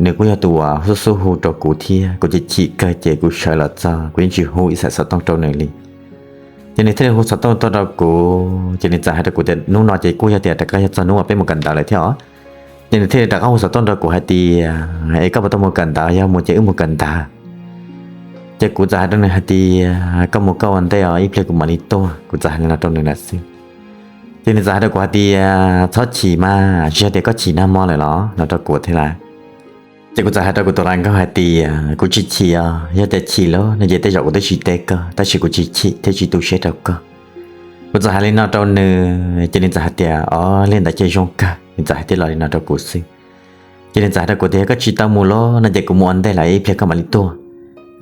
nws kuj yog tus uas xub xub hu rau kuv thiab, kuv chim chim kawg ces kuv sawv los txog kuv yeej tsis hu ib xav xov tooj rau nws li. Ces nws thiaj li hu xov tooj tuaj rau kuv ces nws txawm hais rau kuv tias hnub no ces kuj yog tias rov qab yog txog hnub uas peb mus kawm ntawv lawm thiab os. Ces nws thiaj li rov qab hu xov tooj rau kuv hais tias es koj puas tau mus kawm ntawv, yog mus ces wb mus kawm ntawv. Ces kuv txawm hais rau nws hais tias koj mus koj ua ntej os, ib pliag kuv mam li tuaj. Kuv txawm hais li no rau nws lawm xwb. Ces nws txawm hais rau kuv hais tias txhob chim mas, tsis yog tias koj chim nag hmo lawm los no rau kuv thiab lawm. Ces kuv txawm hais rau kuv tus hluas nkauj hais tias kuv tsis chim os, yog tias chim lawm no ces tej zaum kuv twb tsis teb koj, tab sis kuv tsis chim thiab tsis tu siab rau koj. Kuv txawm hais li no rau nws ces nws txawm hais tias o, li ntawd ces zoo kawg, nws txawm hais tias li no rau kuv xwb. Ces nws txawm hais rau kuv tias yog koj tsis tau mus lawm no ces kuv mus ua ntej lawm, ib pliag koj mam li tuaj.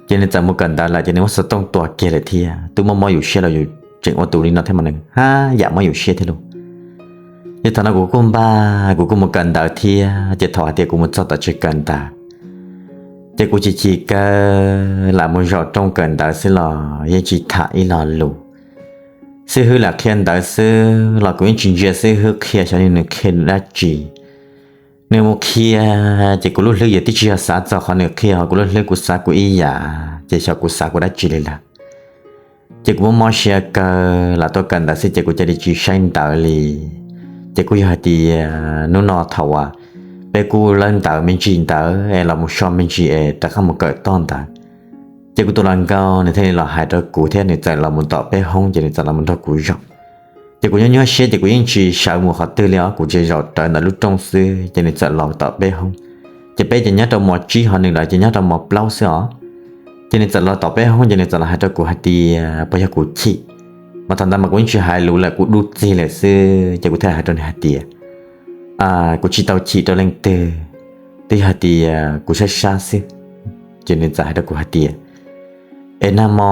Ces nws txawm mus kawm ntawv lawm ces nws muab xov tooj tua kiag lawm thiab. Twb mob mob yus siab los yus tseem ua tus li no thiab mas nws haj yam mob yus siab thiab lauj. Ces thaum no kuv kuj npaj kuv kuj mus kawm ntawv thiab, ces thaum hais tias kuv mus txog tom tsev kawm ntawv ces kuv chim chim kawg, lam mus zaum rooj kawm ntawv xwb los yeej tsis tham ib lo lus. Xib hwb lam qhia ntawv xwb los kuv yeej tsis ntsia xib hwb qhia xyov nws qhia nws dab tsi. Nws mus qhia ces kuv lub hlwb yeej twb tsis yog xav txog qhov nws qhia, ho kuv lub hlwb kuv xav kuv ib yam, ces xyov kuv xav kuv dab tsi li lawm. Ces kuv muaj mob siab kawg, lam tuaj kawm ntawv xwb ces kuv cia li tsis saib ntawv li. Ces kuj yog hais tias hnub no thaum uas peb kuj lawb ntawv me ntsis ntawd es los mus so me ntsis es rov qab mus kawm toj ntawd, ces kuv tus hluas nkauj nws thiaj li los hais rau kuv thiab nws txawm los mus tom peb hoob ces nws txawm los mus nrog kuv zaum. Ces kuv nyuaj nyuaj siab ces kuv yeej tsis sawv mus qhov twg li os, kuv tsis zaum rawv ntawm lub rooj xwb ces nws txawm los tom peb hoob. Ces peb ces nyob rau mos tsib ho nws lawv ces nyob rau mos plaub xwb os. Ces nws txawm los tom peb hoob ces nws txawm los hais rau kuv hais tias puas yog kuv chim. Mas thaum ntawd mas kuv yeej tsis hais lus lawm, kuv dub txig lawm xwb ces kuv thiaj hais rau nws hais tias kuv tsis tau chim rau leej twg, twb yog hais tias kuv sab sab xwb. Ces nws txawm hais rau kuv hais tias es nag hmo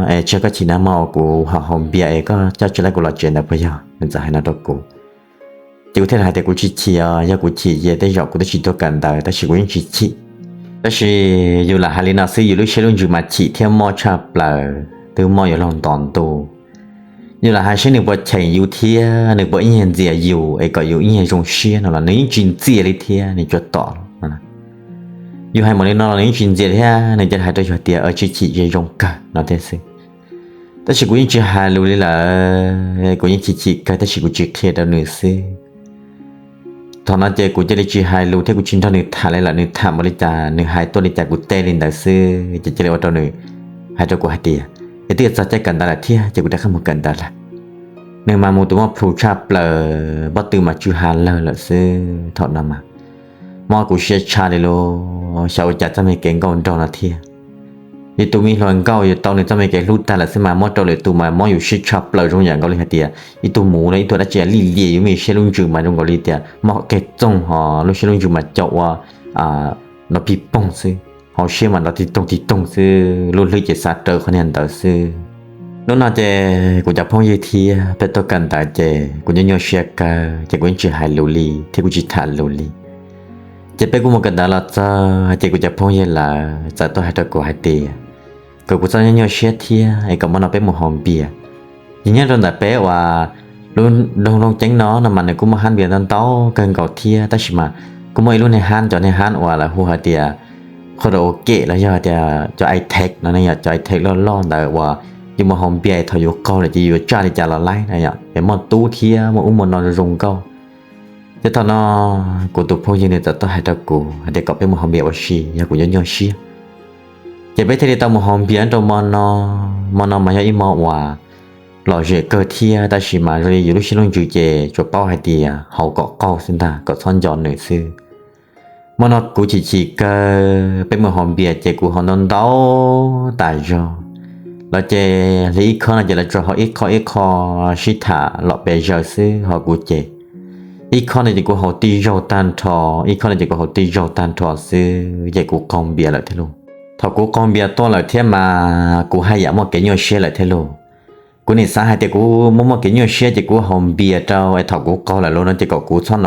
es tsis yog koj chim nag hmo uas kuv haus haus npias es koj coj tsis tau kuv los tsev ntawd puas yog? Nws txawm hais no rau kuv. Ces kuv thiaj hais tias kuv tsis chim os, yog kuv chim ces tej zaum kuv twb tsis tuag kawm ntawv, tab sis kuv yeej tsis chim. Tab sis yus lam hais li no xwb yus lub siab lub ntsws mas chim thiab mob tshaj plaws, twb mob yuav luag ntos ntuj. Yus lam hais seb nws puas cheem yus thiab nws puas ib nyuag ntxias yus es kom yus ib nyuag zoo siab no los nws yeej tsis ntxias li thiab, nws tsuas tom. Yus hais mam li no los nws yeej tsis ntxias thiab, nws cia li hais rau yus tias tsis chim ces zoo kawg no thiab xwb. Tab sis kuv yeej tsis hais lus li lawm, kuv yeej chim chim kawg tab sis kuv tsis qhia rau nws xwb. Thaum no ces kuv cia li tsis hais lus thiab kuv tsis nrog nws tham li lawm, nws tham npaum li cas nws hais tuaj li cas kuv teb li ntawd xwb ces cia li ua rau nws hais rau kuv hais tias es twb yuav txog caij kawm ntawv lawm thiab ces kuv rov qab mus kawm ntawv lawm. Nws mas mus tus muaj plhus tshaj plaws, pob tw mas tsw ha lawg lawm xwb thaum no mas. Mob kuv siab tshaj li lawm, xyov ua cas txoj me kev nkauj nraug no thiab. Yus tus me hluas nkauj yus tau nws txoj me kev hlub tag lawm xwb mas muab rau lwm tus mas mob yus siab tshaj plaws zoo yam nkaus li hais tias ib tug muv los ib tug dab tsi li liam yus me siab lub ntsws mas zoo nkaus li tias mob qeg txoog ho lub siab lub ntsws mas cov ua nrov pig poog xwb, hauv siab mas nrov tig toog tig toog xwb, lub hlwb ces xav rawv qhov niag ntawd xwb. Hnub no ces kuv cov phooj ywg thiab peb tuaj kawm ntawv ces kuv nyuaj nyuaj siab kawg ces kuv yeej tsis hais lus li thiab kuv tsis tham lus li. Ces peb kuj mus kawm ntawv los txog ces kuv cov phooj ywg lawv txawm tuaj hais rau kuv hais tias kom kuv txhob nyuaj nyuaj siab thiab es kom hmo no peb mus haus npias. Ces nyob rau ntawm peb uas lub nroog Looj Ceeb no no mas nws kuj muaj hab npias ntau ntau kawg nkaus thiab, tab sis mas kuj muaj ib lub niag hab, cov niag hab uas lawv hu hais tias qhov rau ua kem los yog hais tias cov itec no ne, yog cov itec loj loj ntawd uas yus mus haus npias thaum yus qaug lawm ces yus yuav tsaj li cas los laib na yom, es muaj tub thiab muaj ub muaj no zoo zoo nkauj. Ces thaum no kuv tus phooj ywg nws txawm tuaj hais rau kuv hais tias kom peb mus haus npias ua si, yog kuv nyuaj nyuaj siab. Ces peb thiaj li tau mus haus npias rau hmo no. Hmo no mas yog ib hmo uas lom zem kawg thiab, tab sis mas zoo li yus lub siab lub ntsws ces tsuas paub hais tias haus kom qaug xwb ntag, kom txhob nco nws xwb. Hmo no kuv chim chim kawg, peb mus haus npias ces kuv haus ntau ntau tas zog. Lawv ces hliv ib khob no ces lawv tsuas haus ib qho ib qho sib tham lom pes zaws xwb, ho kuv ces ib khob no ces kuv haus tij zaug tag nrho, ib khob no ces kuv haus tij zaug tag nrho xwb ces kuv qaug npias lawm thiab lauj. Thaum kuv qaug npias tuaj lawm thiab mas kuv haj yam muaj kev nyuaj siab lawm thiab lauj. Kuv nim xav hais tias kuv muaj muaj kev nyuaj siab ces kuv haus npias rau es thaum kuv qaug lawm lauj no ces kom kuv txhob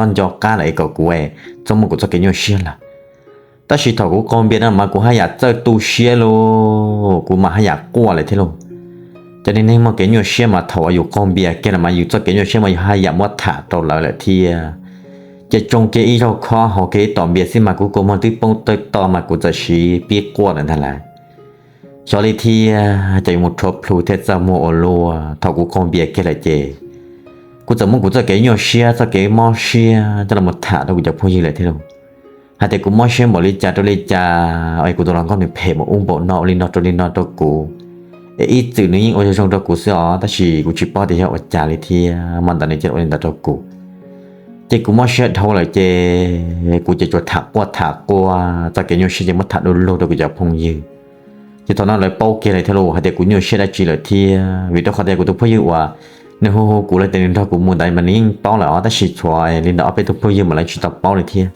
nco qab lawm es kom kuv txhob muaj kuv txoj kev nyuaj siab lawm. Tab sis thaum kuv qaug npias no mas kuv haj yam txawj tu siab lauj, kuv mas haj yam quaj lawm thiab lauj. Cov niag neeg muaj kev nyuaj siab mas thaum uas yus qaug npias kiag los mas yus txoj kev nyuaj siab mas yus haj yam muab tham rau lawv lawm thiab. Ces tsoo kiag ib zaug khob haus kiag ib tom npias xwb mas kuv kua muag twb poob tawg to mas kuv txawm siv pib quaj lawm ntag lauj. Xyov li thiab ces yuav mus rhuav plhu thiab txaj muag ua luaj. Thaum kuv qaug npias kiag lawm ces kuv txawm muab kuv txoj kev nyuaj siab txoj kev mob siab coj los tham rau kuv cov phooj ywg lawm thiab lauj, hais tias kuv mob siab npaum li cas rau li cas es kuv tus hluas nkauj nws phem npaum ub npaum no ua li no rau li no rau kuv, es ib txwm nws yeej ua zoo zoo rau kuv xwb os, tab sis kuv tsis paub tias yog ua cas li thiab hmo ntawd nws cia li ua li ntawd rau kuv. Ces kuv mob siab dhau lawm ces kuv ces tsuas tham quaj tham quaj, txoj kev nyuaj siab ces muab tham du lug rau kuv cov phooj ywg. Ces thaum no lawv paub kiag lawm thiab lauj hais tias kuv nyuaj siab dab tsi lawm thiab, vim rau qhov tias kuv tus phooj ywg uas nws hu hu kuv los tias nws nrog kuv mus ntawd mas nws yeej paub lawm os, tab sis tshuav li ntawm ob peb tug phooj ywg mas lawv tsis tau paub li thiab.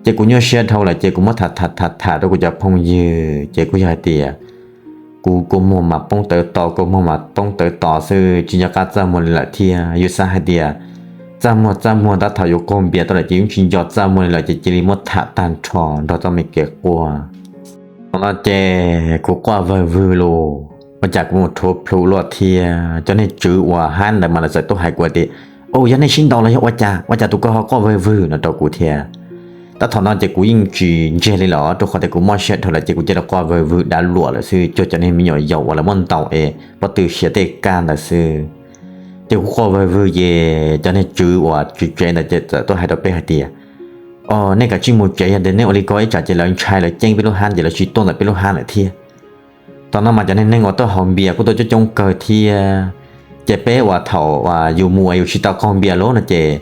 Ces kuv nyuaj siab dhau lawm ces kuv muab tham tham tham tham rau kuv cov phooj ywg ces kuj yog hais tias kuv kua muag mas poob tawv to, kua muag mas poob tawv to xwb, tsis nco qab txaj muag li lawm thiab. Yus xav hais tias txaj muag txaj muag tab thaum yus qaug npias tau lawm ces yus tsis nco txaj muag li lawm ces cia li muab tham tag nrho nrog txoj me kev quaj. Thaum no ces kuv quaj vawg vwg lauj, ua cas kuv mus rhuav plhu luaj thiab. Cov niag tswv uas hab ntawd mas lawv txawm tuaj hais kuv tias, Au, yog nej sib ntaus los yog ua cas, ua cas tus ko ho quaj vawg vwg? No rau kuv thiab. Tab thaum no ces kuv yeej tsis ntsiag li lawm, rau qhov tias kuv mob siab dhau lawm ces kuv cia li quaj vawg vwg dav luam lawm xwb, cuag cov niag me nyuam yaus uas lawv muab ntaus es pob tw xiav tej kag ntawd xwb. Ces kuv quaj vawg vwg ces cov niag tswv uas tswv tsev ntawd ces txawm tuaj hais rau peb hais tias, Au, nej kav tsij mus tsev, yog tias nej ua li ko ib tsam ces lawv ntshai lawv ceeb peb lub hab ces lawv tsis tuaj ntawm peb lub hab lawm thiab. Thaum no mas cov niag neeg uas tuaj haus npias kuj tuaj coob coob kawg thiab. Ces peb uas thaum uas yus mus uas yus tsis tau qaug npias lawm no ces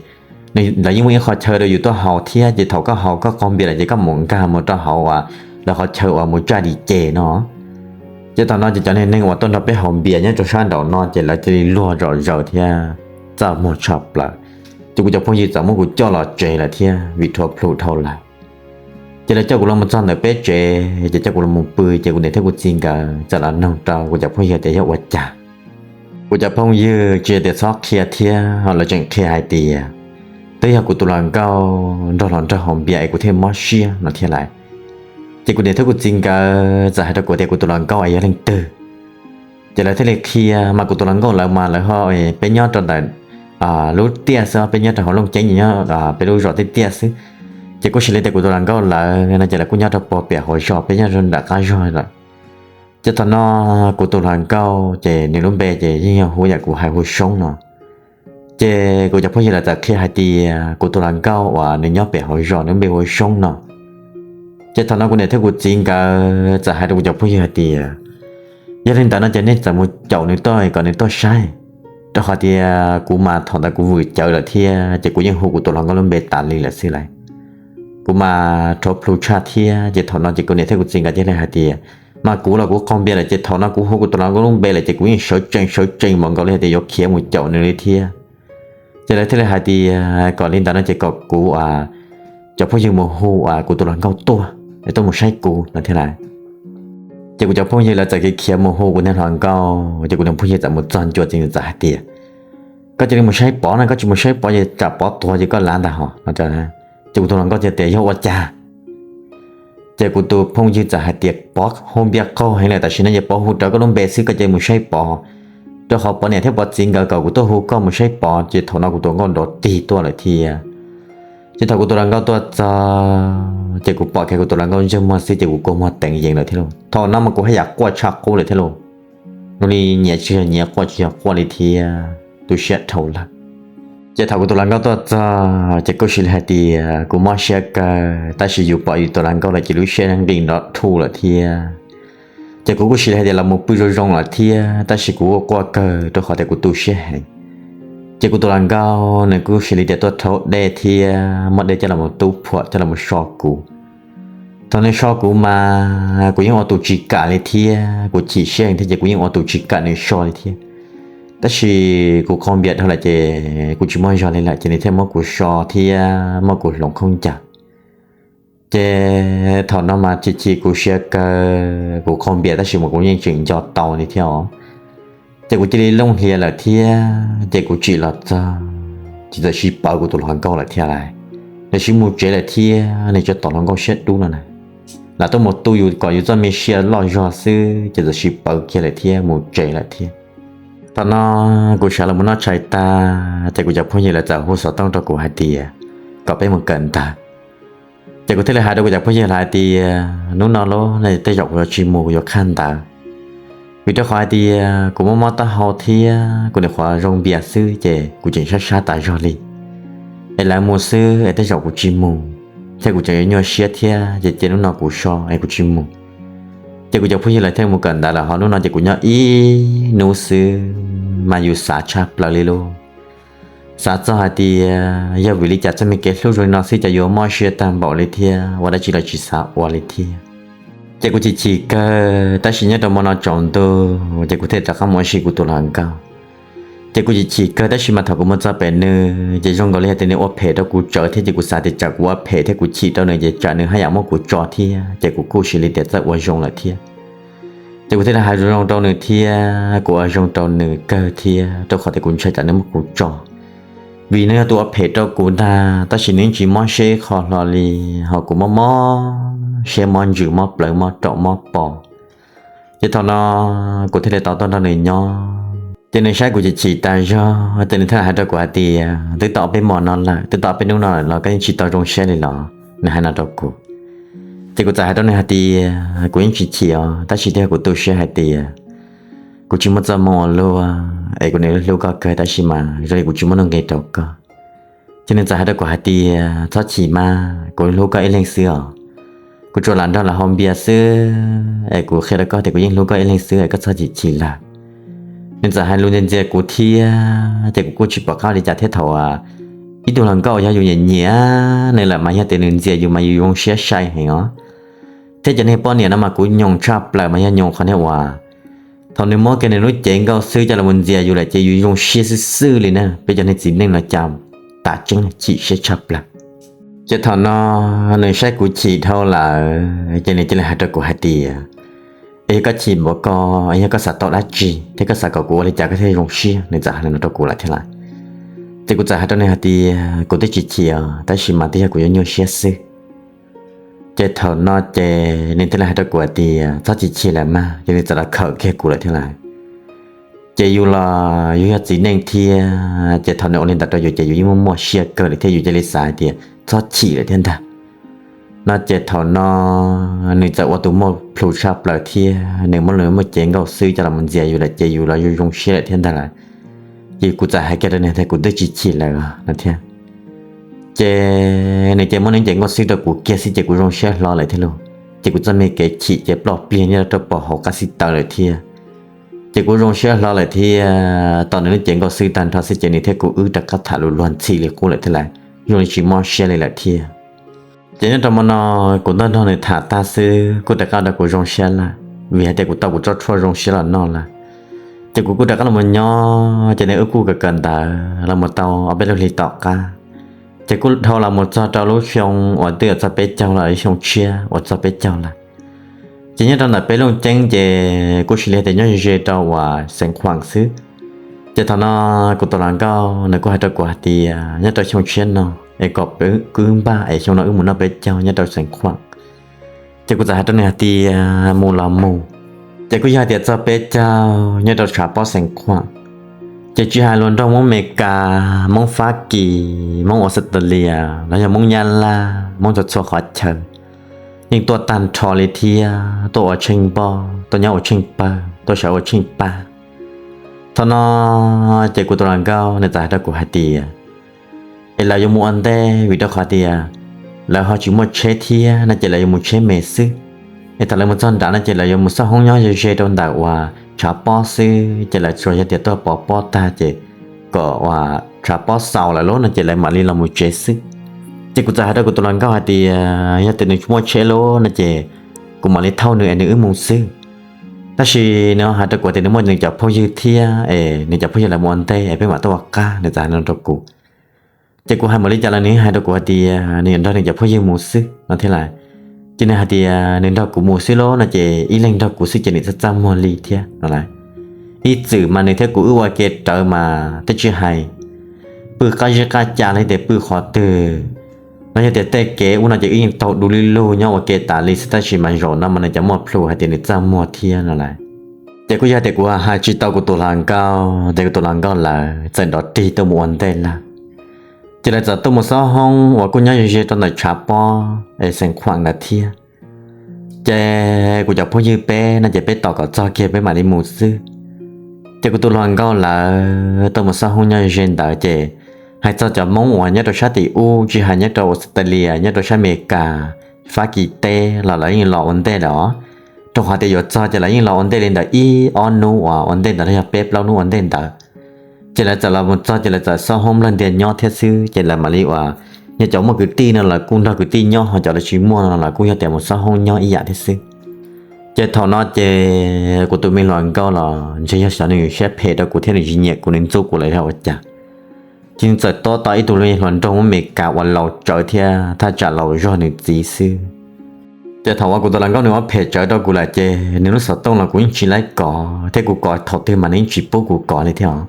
lawv yeej muaj ib qhov chaw rau yus tuaj haus thiab, ces thaum koj haus koj qaug npias lawm ces koj mus nkag mus rau hauv uas lawv qhov chaw uas mus tsa dim ces no. Ces thaum no ces cov niag neeg uas tuaj nrog peb haus npias nyob rau sab nraum no ces lawv cia li luag zom zaws thiab txaj muag tshaj plaws. Ces kuv cov phooj ywg txawm muab kuv coj los tsev lawm thiab vim rhuav plhu dhau lawm. Ces lawv coj kuv los mus txog ntawm peb tsev ces coj kuv los mus pw, ces kuv niam thiab kuv txiv nkawd txawm los noog rau kuv cov phooj ywg tias yog ua cas. Kuv cov phooj ywg tsis hais tias txhob qhia thiab, lawv tseem qhia hais tias twb yog kuv tus hluas nkauj nrog hluas nraug haus npias es kuv thiaj mob siab no thiab lawm. Ces kuv niam thiab kuv txiv nkawd txawm hais rau kuv tias kuv tus hluas nkauj es yog leej twg. Ces lawv thiaj li qhia, mas kuv tus hluas nkauj lawv mas lawv ho, peb nyob rau ntawm lub tiaj xwb, peb nyob rau hauv Looj Ceeb nyob peb lub zos tiaj tiaj xwb. Ces kuj xws li tias kuv tus hluas nkauj lawv no ces lawv kuj nyob rau puag pem hauv zos, peb nyob rau nram qab zog lawm. Ces thaum no kuv tus hluas nkauj ces nws lub npe ces yeej yog hu yam kuv hais hu Soob no. Ces kuv cov phooj ywg lawv txawm qhia hais tias kuv tus hluas nkauj uas nws nyob pem hauv zos nws lub npe hu Soob no. Ces thaum no kuv niam thiab kuv txiv nkawd txawm hais rau kuv cov phooj ywg hais tias yog li ntawd no ces nej txawm mus caum nws tuaj kom nws tuaj saib, rau qhov tias kuv mas thaum ntawd kuv vwm cawv lawm thiab ces kuv yeej hu kuv tus hluas nkauj lub npe tas li lawm xwb lawm. Kuv mas rhuav plhu tshaj thiab, ces thaum no ces kuv niam thiab kuv txiv nkawd thiaj li hais tias mas kuv los kuv qaug npias lawm ces thaum no kuv hu kuv tus hluas nkauj lub npe lawm ces kuv yeej sawv tsees sawv tsees npaum nkaus li hais tias yuav khiav mus caum nws li thiab. Ces lawv thiaj li hais tias kom li ntawd no ces kom kuv cov phooj ywg mus hu kuv tus hluas nkauj tuaj, tuaj mus saib kuv no thiab lawm. Ces kuv cov phooj ywg lawv txawm khiav khiav mus hu kuv niag hluas nkauj, ces kuv niag phooj ywg txawm mus txog ncua ces nws txawm hais tias koj cia li mus saib Pov na, koj tsis mus saib Pov ces tsam Pov tuag ces koj lav ntag hos no. Ces kuv tus hluas nkauj thiaj tias yog ua cas? Ces kuv tus phooj ywg txawm hais tias Pov hu npias qaug heev lawm tam sim no ces Pov hu rawv koj lub npe xwb, koj cia li mus saib Pov, rau qhov Pov niam thiab Pov txiv nkawd kom kuv tuaj hu koj mus saib Pov. Ces thaum no kuv tus hluas nkauj nrov tig tuaj lawm thiab. Ces thaum kuv tus hluas nkauj tuaj txog ces kuv pom kiag kuv tus hluas nkauj ntsej muag xwb ces kuv kua muag teev yees lawm thiab lauj. Thaum no mas kuv haj yam quaj tshaj qub lawm thiab lauj. Zoo li nyiav tsis yog nyiav, quaj tsis yog quaj li thiab, tu siab dhau lawm. Ces thaum kuv tus hluas nkauj tuaj txog ces kuj xws li hais tias kuv mob siab kawg, tab sis yus pom yus tus hluas nkauj lawm ces lub siab nqis nrov thuj lawm thiab. Ces kuv kuj xws li hais tias los mus pw zoo zoo lawm thiab, tab sis kuv quaj kawg rau qhov tias kuv tu siab heev. Ces kuv tus hluas nkauj nws kuj xws li tias tuaj rhaub dej thiab muab dej coj los tub phuam coj los so kuv. Thaum nws so kuv mas kuv yeej ua tus tsis kam li thiab, kuv chim siab heev thiab ces kuv yeej ua tus tsis kam nws so li thiab. Tab sis kuv qaug npias dhau lawm ces kuv tsis muaj zog li lawm ces nws thiaj muab kuv so thiab muab kuv hloov khaub ncaws. Ces thaum no mas chim chim kuv siab kawg, kuv qaug npias tab sis mas kuv yeej tseem nco tau li thiab os. Ces kuv cia li looj hlias lawm thiab ces kuv tsim los txog ces txawm sib pawv kuv tus hluas nkauj lawm thiab lawm. Nws sib mus tsev lawm thiab, nws tso tom hluas nkauj siab dub no na, lam tuaj mus tu yus kom yus txoj me sia loj zog xwb ces txawm sib pawv kiag lawm thiab mus tsev lawm thiab. Thaum no kuv sawv los mus noj tshais tag ces kuv cov phooj ywg lawv txawm hu xov tooj rau kuv hais tias kom peb mus kawm ntawv. Ces kuv thiaj li hais rau kuv cov phooj ywg lawv hais tias hnub no los no tej zaum kuv yuav tsis mus, kuv yuav khaj ntawv, vim rau qhov hais tias kuv mob mob taub hau thiab kuv nyuam qhuav zoo npias xwb ces kuv tseem sab sab tas zog li. Es lawv mus xwb es tej zaum kuv tsis mus thiab kuv tseem yuav nyuaj siab thiab ces cia hnub no kuv so es kuv tsis mus. Ces kuv cov phooj ywg lawv thiaj mus kawm ntawv lawm, ho hnub no ces kuv nyob ib hnub xwb mas yus xav tshaj plaws li lauj. Xav txog hais tias yog vim li cas txoj me kev hlub zoo li no xwb ces yuav mob siab tag npaum li thiab, ua dab tsi los tsis xav ua li thiab. Ces kuv chim chim kawg, tab sis nyob rau hmo no tsaus ntuj ces kuv thiaj rov qab mus ua si kuv tus hluas nkauj. Ces kuv chim chim kawg tab sis mas thaum kuv mus txog pem nws ces zoo nkaus li hais tias nws ua phem rau kuv tsawv thiab ces kuv xav tias tsam kuv ua phem thiab kuv chim rau nws ces tsam nws haj yam muab kuv tso thiab ces kuv kuj xws li tias txawj ua zoo lawm thiab. Ces kuv thiaj li hais zoo zoo rau nws thiab kuv ua zoo rau nws kawg thiab rau qhov tias kuv ntshai tsam nws muab kuv tso. Vim nws yog tus ua phem rau kuv ntag tab sis nws yeej tsis mob siab ib qho hlo li, ho kuv mob mob siab mob ntsws mob plawv mob raum mob pos. Ces thaum no kuv thiaj li tau tuaj nrog nws nyob, ces nws saib kuv chim chim tas zog ces nws thiaj hais rau kuv hais tias twb tau ob peb hmo no lawm, twb tau ob peb hnub no lawm los koj yeej tsis tau zoo siab li los? Nws hais no rau kuv. Ces kuv txawm hais rau nws hais tias kuv yeej tsis chim os, tab sis twb yog kuv tu siab hais tias kuv tsis muaj txoj hmoo ua luaj es kuv niaj hlub koj kawg tab sis mas zoo li kuv tsis muaj nuj nqis rau koj. Ces nws txawm hais rau kuv hais tias txhob chim mas, kuv hlub koj ib leeg xwb os. Kuv tsuas lam nrog lawv haus npias xwb es kuv qhia rau koj tias kuv yeej hlub koj ib leeg xwb es koj txhob chim chim lawm. nws txawm hais lus ntxias ntxias kuv thiab ces kuv kuj tsis pom qab li cas thiab. Thaum ib tug hluas nkauj yog yus nyiam nyiam nws lawm mas yog tias nws ntxias yus mas yus zoo siab sai heev os. Thiab cov niag poj niam no mas kuv nyoos tshaj plaws mas yog nyoos qhov niag uas thaum nws muab kiag nws lub cev nkauj xwb coj los mus ntxias yus lawm ces yus zoo siab xwb xwb li na. Peb cov niag txiv neej no cas tas tseeb chim siab tshaj plaws. Ces thaum no nws saib kuv chim dhau lawm ces nws cia li hais rau kuv hais tias, Es yog koj chim npaum ko, yog koj xav tau dab tsi thiab koj xav kom kuv ua li cas koj thiaj zoo siab? Nws txawm hais li no rau kuv lawm thiab lawm. Ces kuv txawm hais rau nws hais tias, Kuv twb tsis chim os, tab sis mas twb yog kuv yuav nyuaj siab xwb. Ces thaum no ces nws thiaj li hais rau kuv hais tias, Txhob chim chim lawm mas. Ces nws txawm los khawm kiag kuv lawm thiab lawm. Ces yus los yus yog txiv neej thiab ces thaum nws ua li ntawd rau yus ces yus yeej muaj muaj siab kawg li thiab yus cia li xav hais tias txhob chim lawm thiab ntag. No ces thaum no nws txawm ua tus muaj plhus tshaj plaws thiab nws muab nws lub cev nkauj xwb coj los mus ntxias yus lawm ces yus los zoo siab lawm thiab ntag lawm. Ces kuv txawm hais kiag rau nws tias, Kuv twb tsis chim lawm no thiab. Ces nws cia li muab nws cev nkauj xwb rau kuv kiag xwb ces kuv zoo siab hlo lawm thiab lauj. Ces kuv txoj me kev chim ces ploj pliag nyob rau pem hauv qab xib taws lawm thiab. Ces kuv zoo siab hlo lawm thiab tau nws lub cev nkauj xwb tag nrho xwb ces nws thiab kuv wb rov qab tham lus luag ntxhi li qub lawm thiab lawm, zoo li tsis mob siab li lawm thiab. Ces nyob rau hmo no kuv nrog nws tham tag xwb kuj rov qab ua rau kuv zoo siab lawm, vim hais tias kuv tau kuv tsob tshuaj zoo siab los noj lawm. Ces kuv kuj rov qab los nyob, ces nws wb kuj kawm kawm ntawv los mus tau ob peb lub hlis tom qab, ces kuj dhau los mus txog rau lub xyoo uas twb yuav txog peb caug los, xyoo tshiab uas txog peb caug lawm. Ces nyob rau ntawm peb Looj Ceeb ces kuj cia li tias nyob ze ze rau uas Xeev Khuam xwb. Ces thaum no kuv tus hluas nkauj nws kuj hais rau kuv hais tias nyob rau xyoo tshiab no es kom wb npaj es xyoo no wb mus noj peb caug nyob rau Xeev Khuam. Ces kuv txawm hais rau nws hais tias mus los mus, ces kuj yog hais tias txog peb caug nyob rau tshav pob Xeev Khuam, ces tsis hais hluas nraug Hmoob Amelikas, Hmoob Fab Kis, Hmoob Australia, los yog Hmoob Nyab Laj, Hmoob txhua txhua qhov chaw yeej tuaj tag nrho li thiab, tuaj ua tsheej npoj, tuaj nyob ua tsheej pawg, tuaj sawv ua tsheej pab. Thaum no ces kuv tus hluas nkauj nws txawm hais rau kuv hais tias es lawv yuav mus ua ntej vim rau qhov tias lawv ho tsis muaj tsheb thiab no ces lawv yuav mus tsheb me xwb. Es thaum lawv mus txog nrad no ces lawv yuav mus xauj hoob nyob ze ze rau ntawm uas tshav pob xwb, ces lawv tsuas yog tias tuaj pov pob tag ces kom uas tshav pob xaus lawm lauj no ces lawv mam li los mus tsev xwb. Ces kuv txawm hais rau kuv tus hluas nkauj hais tias yog tias nws tsis muaj tsheb lauj no ces kuv mam li thauj nws es nws wb mus xwb. Tab sis nws hais rau kuv tias nws muaj nws cov phooj ywg thiab es nws cov phooj ywg lawv mus ua ntej es peb mam tuaj ua qab, nws txawm hais no rau kuv. Ces kuv hais npaum li cas los nws hais rau kuv hais tias nws yuav nrog nws cov phooj ywg mus xwb no thiab lawm. Ces nws hais tias nws nrog kuv mus xwb lauj no ces ib leeg nrog kuv xwb ces nws txaj txaj muag li thiab no lawm. Ib txwm mas nws thiab kuv wb ua ke rawv mas twb tsis hais pw qab zeb qab ca los tias pw qhov twg, los yog tias tej kev ub no ces wb yeej taug du li lug nyob ua ke tas li xwb, tab sis mas zaum no mas nws cov muaj plhus hais tias nws txaj muag thiab no lawm. Ces kuj yog tias kuv hais tsis tau kuv tus hluas nkauj ces kuv tus hluas nkauj lawv txawm nrov rig tuaj mus ua ntej lawm. Ces lawv txawm tuaj mus xauj hoob uas kuj nyob ze ze rau ntawm tshav pob es Xeev Khuam ntawd thiab. Ces kuv cov phooj ywg peb no ces peb tos kom txog kiag peb mam li mus xwb. Ces kuv tus hluas nkauj lawv tuaj mus xauj hoob nyob ze ze ntawd ces hais txog cov Hmoob uas nyob rau sab tim ub, tsis hais nyob rau Australia, nyob rau sab Amelikas, Fab Kis teb los lawv yeej los ua ntej lawm os. Rau qhov tias yuav txog ces lawv yeej los ua ntej li ntawd ib ob hnub uas ua ntej ntawd los yog peb plaub hnub ua ntej ntawd. Ces lawv txawm los mus txog ces lawv txawm xauj hoob nplawg ntiag nyob thiab xwb, ces lawv mam li uas yog cov muaj kwv tij no lawv kuj nrog kwv tij nyob, ho cov lawv tsis muaj no lawv kuj yog tias mus xauj hoob nyob ib yam thiab xwb. Ces thaum no ces kuv tus me hluas nkauj los ntshe yog xyov nws siab phem rau kuv thiab nws tsis nyiam kuv, nws ntxub kuv lawm yog ua cas, ces nws txawm tob tau ib tug hluas nraug Hmoob Amelikas uas laus tsawv thiab thaj tsam laus zog nws txiv xwb. Ces thaum uas kuv tus hluas nkauj nws ua phem tsawv rau kuv lawm ces nws lub xov tooj los kuv yeej tsis laib kov thiab, kuv kov thaum twg mas nws yeej tsis pub kuv kov li thiab os.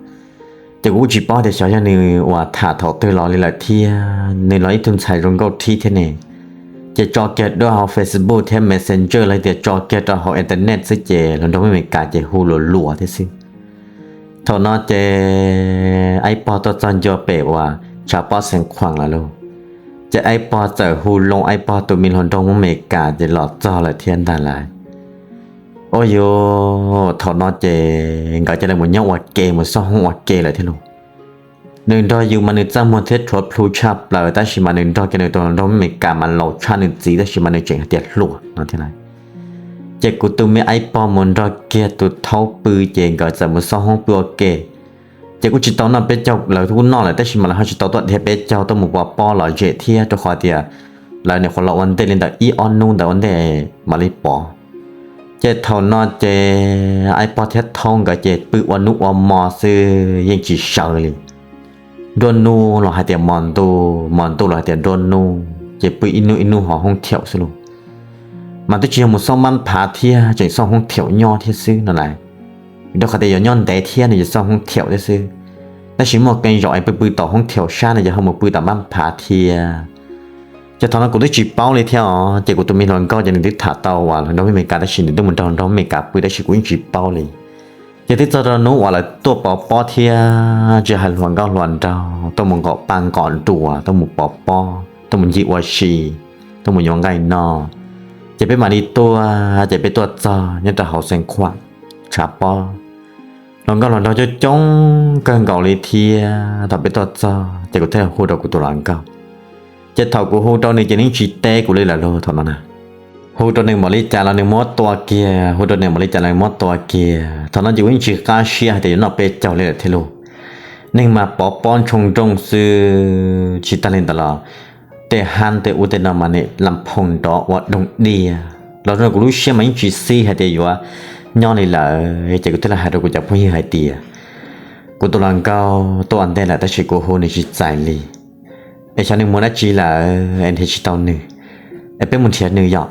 Ces kuv kuj tsis paub tias xyov yog nws uas tham thaum twg los li lawm thiab, nws los ib tug ntxhais zoo nkauj thib thiab ne. Ces tso kiag rau hauv Facebook thiab Messenger los tias tso kiag rau hauv internet xwb ces hluas nraug Hmoob Amelikas ces hu luas luas thiab xwb. Thaum no ces Aib Pog tuaj txog ncua pem uas tshav pob Xeev Khuam lawm lauj. Ces Aib Pog txawm hu loo Aib Pog tus me hluas nraug Hmoob Amelikas ces los txog lawm thiab ntag lawm. Ua yus thaum no ces nkawd cia li mus nyob ua ke mus xauj hoob ua ke lawm thiab lauj. Nws nrog yus mas nws txaj muag thiab rhuav plhu tshaj plaws, tab sis mas nws nrog kiag nws tus hluas nraug Amelikas mas laus tshaj nws txiv, tab sis mas nws tseem hais tias hluas no thiab lawm. Ces kuv tus me aib pog mus nrog kiag tus thaub pw, ces nkawd txawm mus xauj hoob pw ua ke. Ces kuj tsis tau noj peb caug, lawv kuj noj lawm tab sis mas lawv ho tsis tau tuaj dhia peb caug tuaj mus pov pob los zem thiab, rau qhov tias lawv nyuam qhuav los ua ntej li ntawm ib ob hnub ntawd ua ntej mam li pov. Ces thaum no ces aib pog thiab thaub nkawd ces pw ua hnub ua hmo xwb yeej tsis sawv li. Nruab hnub los hais tias hmo ntuj, hmo ntuj los hais tias nruab hnub, ces pw ib hnub ib hnub hauv hoob thiaum xwb lauj. Mas twb tsis yog mus xauj mab phav thiab, tseem xauj hoob thiaum nyob thiab xwb no lais. Rau qhov tias yuav nyob ntev thiab no ces xauj hoob thiaum thiab xwb. Tab sis muaj qee zaum es pw pw tom hoob thiaum sab no ces ho mus pw tom mab phav thiab. Ces thaum no kuv twb tsis paub li thiab os, ces kuv tus me hluas nkauj ces nws twb tham tau uas hluas nraug Meskas tab sis nws twb mus nrog hluas nraug Meskas pw tab sis kuv yeej tsis paub li. Ces twb txog rau hnub uas lawv tuaj pov pob thiab, tsis hais hluas nkauj hluas nraug tuaj mus nqom paj nqom nruas, tuaj mus pov pob, tuaj mus ncig ua si, tuaj mus yuav nqaij no. Ces peb mam li tuaj, ces peb tuaj txog nyob rau hauv Xeev Khuam tshav pob. Hluas nkauj hluas nraug coob coob kawg nkaus li thiab. Thaum peb tuaj txog ces kuv thiaj hu rau kuv tus hluas nkauj. Ces thaum kuv hu rau nws ces nws yeej tsis teb kuv li lawm lauj thaum no na. Hu rau nws npaum li cas los nws muab tua kiag, hu rau nws npaum li cas los nws muab tua kiag. Thaum no ces kuv yeej tsis qab siab hais tias yuav noj peb caug li lawm thiab lauj. Neeg mas pov pob ntshoo nrooj xwb, tsis tag li ntawd los tej hab tej ub tej no mas nim lam phoom nrov ua doog diaj. Los rau kuv lub siab mas yeej tsis xib hais tias yuav nyob li lawm, ces kuv thiaj li hais rau kuv cov phooj ywg hais tias, kuv tus hluas nkauj tuaj ua ntej lawm tab sis kuv hu nws tsis txais li. Es xyov nws mus dab tsi lawm es nrhiav tsis tau nws, es peb mus nrhiav nws yom.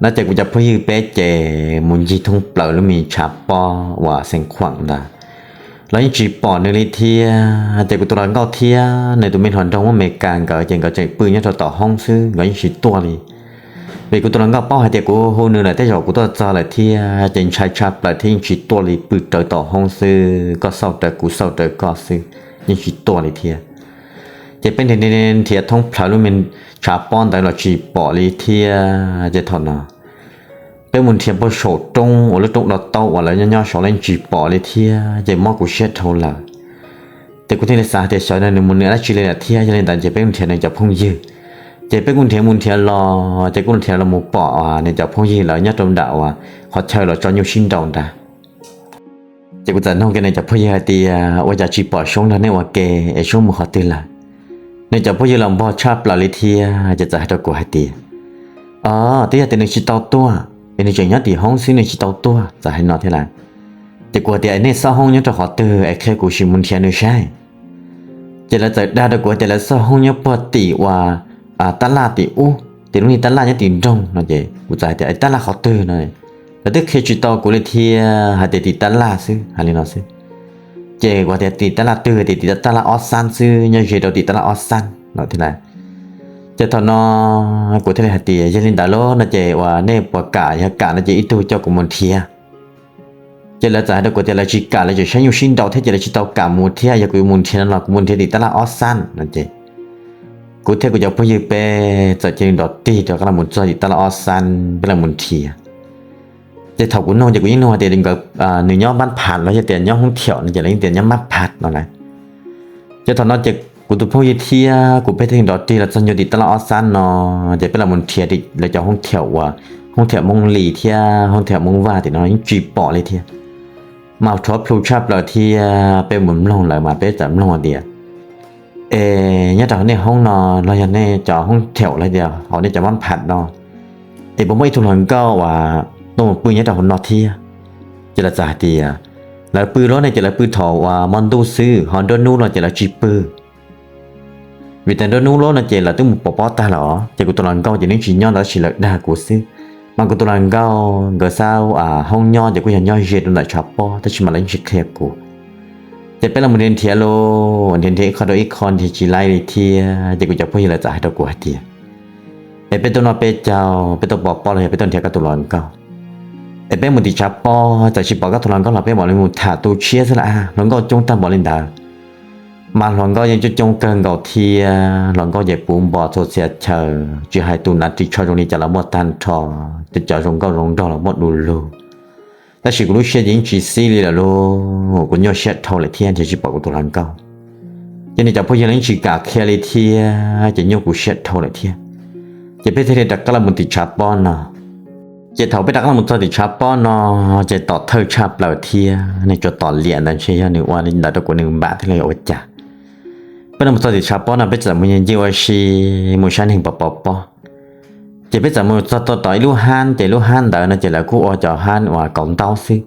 No ces kuv cov phooj ywg peb ces mus ncig thoob plaws lub me tshav pob uas Xeev Khuam ntawd los yeej tsis pom nws li thiab. Ces kuv tus hluas nkauj thiab nws tus me hluas nraug Meskas nkawd ces nkawd tseem pw nyob rau tom hoob xwb, nkawd yeej tsis tuaj li. Vim kuv tus hluas nkauj paub hais tias kuv hu nws lawm tej zaum kuv tuaj txog lawm thiab, ces ntshai tshaj plaws thiab yeej tsis tuaj li, pw rawv tom hoob xwb, koj xauj rawv kuv xauj rawv koj xwb, yeej tsis tuaj li thiab. Ces peb nrhiav thoob plaws lub me tshav pob ntawd los tsis pom li thiab. Ces thaum no peb mus nrhiav puag saum roob uas lub roob do taub uas lawv nyob nyob saud los yeej tsis pom li thiab, ces mob kuv siab dhau lawm. Ces kuv thiaj li xav hais tias xyov nws mus nws dab tsi li lawm thiab, yog li ntawd ces peb mus nrhiav nws cov phooj ywg. Ces peb kuj nrhiav mus nrhiav los ces kuj nrhiav los mus pom nws cov phooj ywg lawv nyob rau nram uas qhov chaw los tso nyuj sib nraus ntawd. Ces kuv txawm nug kiag nws cov phooj ywg hais tias ua cas tsis pom Soob nrog nej ua ke, es Soob mus qhov twg lawm? Nws cov phooj ywg los npog tshaj plaws li thiab, ces txawm hais rau kuv hais tias, o, twb yog tias nws tsis tau tuaj, es nws tseem nyob tim hoob xwb nws tsis tau tuaj, txawm hais no thiab lawm. Ces kuv hais tias es nej xauj hoob nyob rau qhov twg es qhia kuv sim mus nrhiav nws saib. Ces lawv txawm dag rau kuv hais tias lawv xauj hoob nyob puag tim uas tab laj tim ub, tim lub niag tab laj nyob tim nroog no. Ces kuv txawm hais tias tab laj qhov twg no, lawv twb qhia tsis tau kuv li thiab, hais tias tim tab laj xwb, hais li no xwb. Ces kuv tias tim tab laj twg, tias tim tab laj ob xab xwb, nyob ze rau tim tab laj ob xab no thiab lawm. Ces thaum no kuv thiaj li hais tias yog li ntawd lauj no ces uas nej puas kam, yog kam no ces ib tug coj kuv mus nrhiav. Ces lawv txawm hais rau kuv tias lawv tsis kam, lawv tseem saib nyuj sib nraus thiab ces lawv tsis tau kam mus thiab, yog kuv yuav mus nrhiav no los kuv mus nrhiav tim tab laj ob xab no. Ces kuv thiab kuv cov phooj ywg peb txawm cia li nrov tig rov qab los txog tim tab laj ob xab, peb los mus nrhiav. Ces thaum kuv nug ces kuv yeej nug hais tias nkawd, nws nyob mab pham los yog tias nyob hoob thiaum no, ces lawv yeej tias nyob mab pham no lawm. Ces thaum no ces kuv tus phooj ywg thiab kuv peb thiaj li nrov tig los txog nyuag tim tab laj ob xab no, ces peb los mus nrhiav lawv cov hoob thiaum uas hoob thiaum Hmoob Lis thiab hoob thiaum Hmoob Vaj tim no yeej tsis pom li thiab. Mas rhuav plhu tshaj plaws thiab, peb mus mloog lawv mas peb txawm mloog tias, es nyob rau hauv nej hoob no los yog nej cov hoob thiaum los tias hauv nej cov mab pham no, es puas muaj ib tug hluas nkauj uas tuaj mus pw nyob rau hauv no thiab? Ces lawv txawm hais tias lawv pw lub no ces lawv pw thaum uas hmo ntuj xwb, ho nruab hnub los ces lawv tsis pw. Vim tias nruab hnub lub no ces lawv twb mus pov pob tag lawm, ces kuv tus hluas nkauj ces nws tsis nyob ntawd tab sis lawv dag kuv xwb. Mas kuv tus hluas nkauj nkawd xab hoob nyob ces kuj yog nyob ze rau ntawm tshav pob tab sis mas lawv yeej tsis qhia kuv. Ces peb los nrhiav nrhiav los nrhiav nrhiav ib qho rau ib qho nrhiav tsis laib li thiab, ces kuv cov phooj ywg lawv txawm hais rau kuv hais tias, es peb tuaj noj peb caug, peb tuaj pov pob los yog peb tuaj nrhiav koj tus hluas nkauj? Es peb mus tim tshav pob txawm tsis pom koj tus hluas nkauj los peb mam li mus tham tu tshiab xwb las, hluas nkauj coob tag npaum li ntawd. Mas hluas nkauj yeej coob coob kawg nkaus thiab, hluas nkauj ces puv npo txhua txhia chaw, tsis hais tus nav ris tsho zoo li cas los muaj tag nrho, cov zoo nkauj zoo nraug los muaj du lug. Tab sis kuv lub siab ces yeej tsis xib li lawm lauj, kuv nyuaj siab dhau lawm thiab nrhiav tsis pom kuv tus hluas nkauj. Ces nws cov phooj ywg los yeej tsis kam qhia li thiab, ces nyuaj kuv siab dhau lawm thiab. Ces peb thiaj li rov qab los mus tim tshav pob no. Ces thaum peb rov qab los txog tim tshav pob no, ces tom thawj tshaj plaws thiab, nws tsuas tom liam ntawd ntshe yog nws ua li ntawd rau kuv nws npam thiab los yog ua cas. Peb los txog tim tshav pob no peb txawm mus ncig ua si mus saib neeg pov pov pob. Ces peb txawm mus txog tom ib lub hab, ces lub hab ntawd no ces lawv kuj ua cov hab uas kauv ntaub xwb.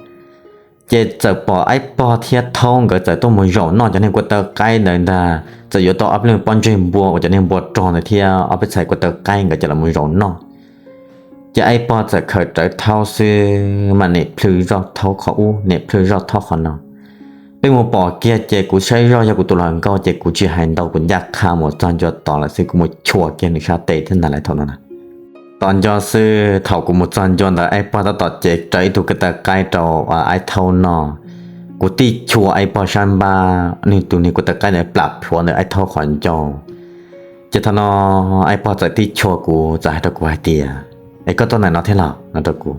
Ces txawm pom Aib Pog thiab Thaub nkawd txawm tuaj mus zaum noj cov niag kua taw qaib ntawd ntag, txawm yuav tau ob peb leeg pob ntseg npua uas cov niag npua rog ntawd thiab ob peb txhais kua taw qaib nkawd coj los mus zaum noj. Ces Aib Pog txawm khawm rawv Thaub xwb mas nim plhw zoj Thaub qhov ub, nim plhw zoj Thaub qhov no. Peb mus pom kiag ces kuv saib zoj yog kuv tus hluas nkauj ces kuv tsis hais ntau, kuv ncaj qha mus txog ncua tod lawm xwb, kuv mus chua kiag nws sab tes thiab ntag lawm thaum no na. Tos nco xwb, thaum kuv mus txog ncua ntawd Aib Pog tab tom cev rawv ib tug kua taw qaib rau Aib Thaub noj. Kuv tib chua Aib Pog sab npab, nws tus niag kua taw qaib ntawd plam plhuav ntawm Aib Thaub qhov ncauj. Ces thaum no Aib Pog txawm tib chua kuv, txawm hais rau kuv hais tias, Es koj tuaj ntawm no thiab los? No rau kuv.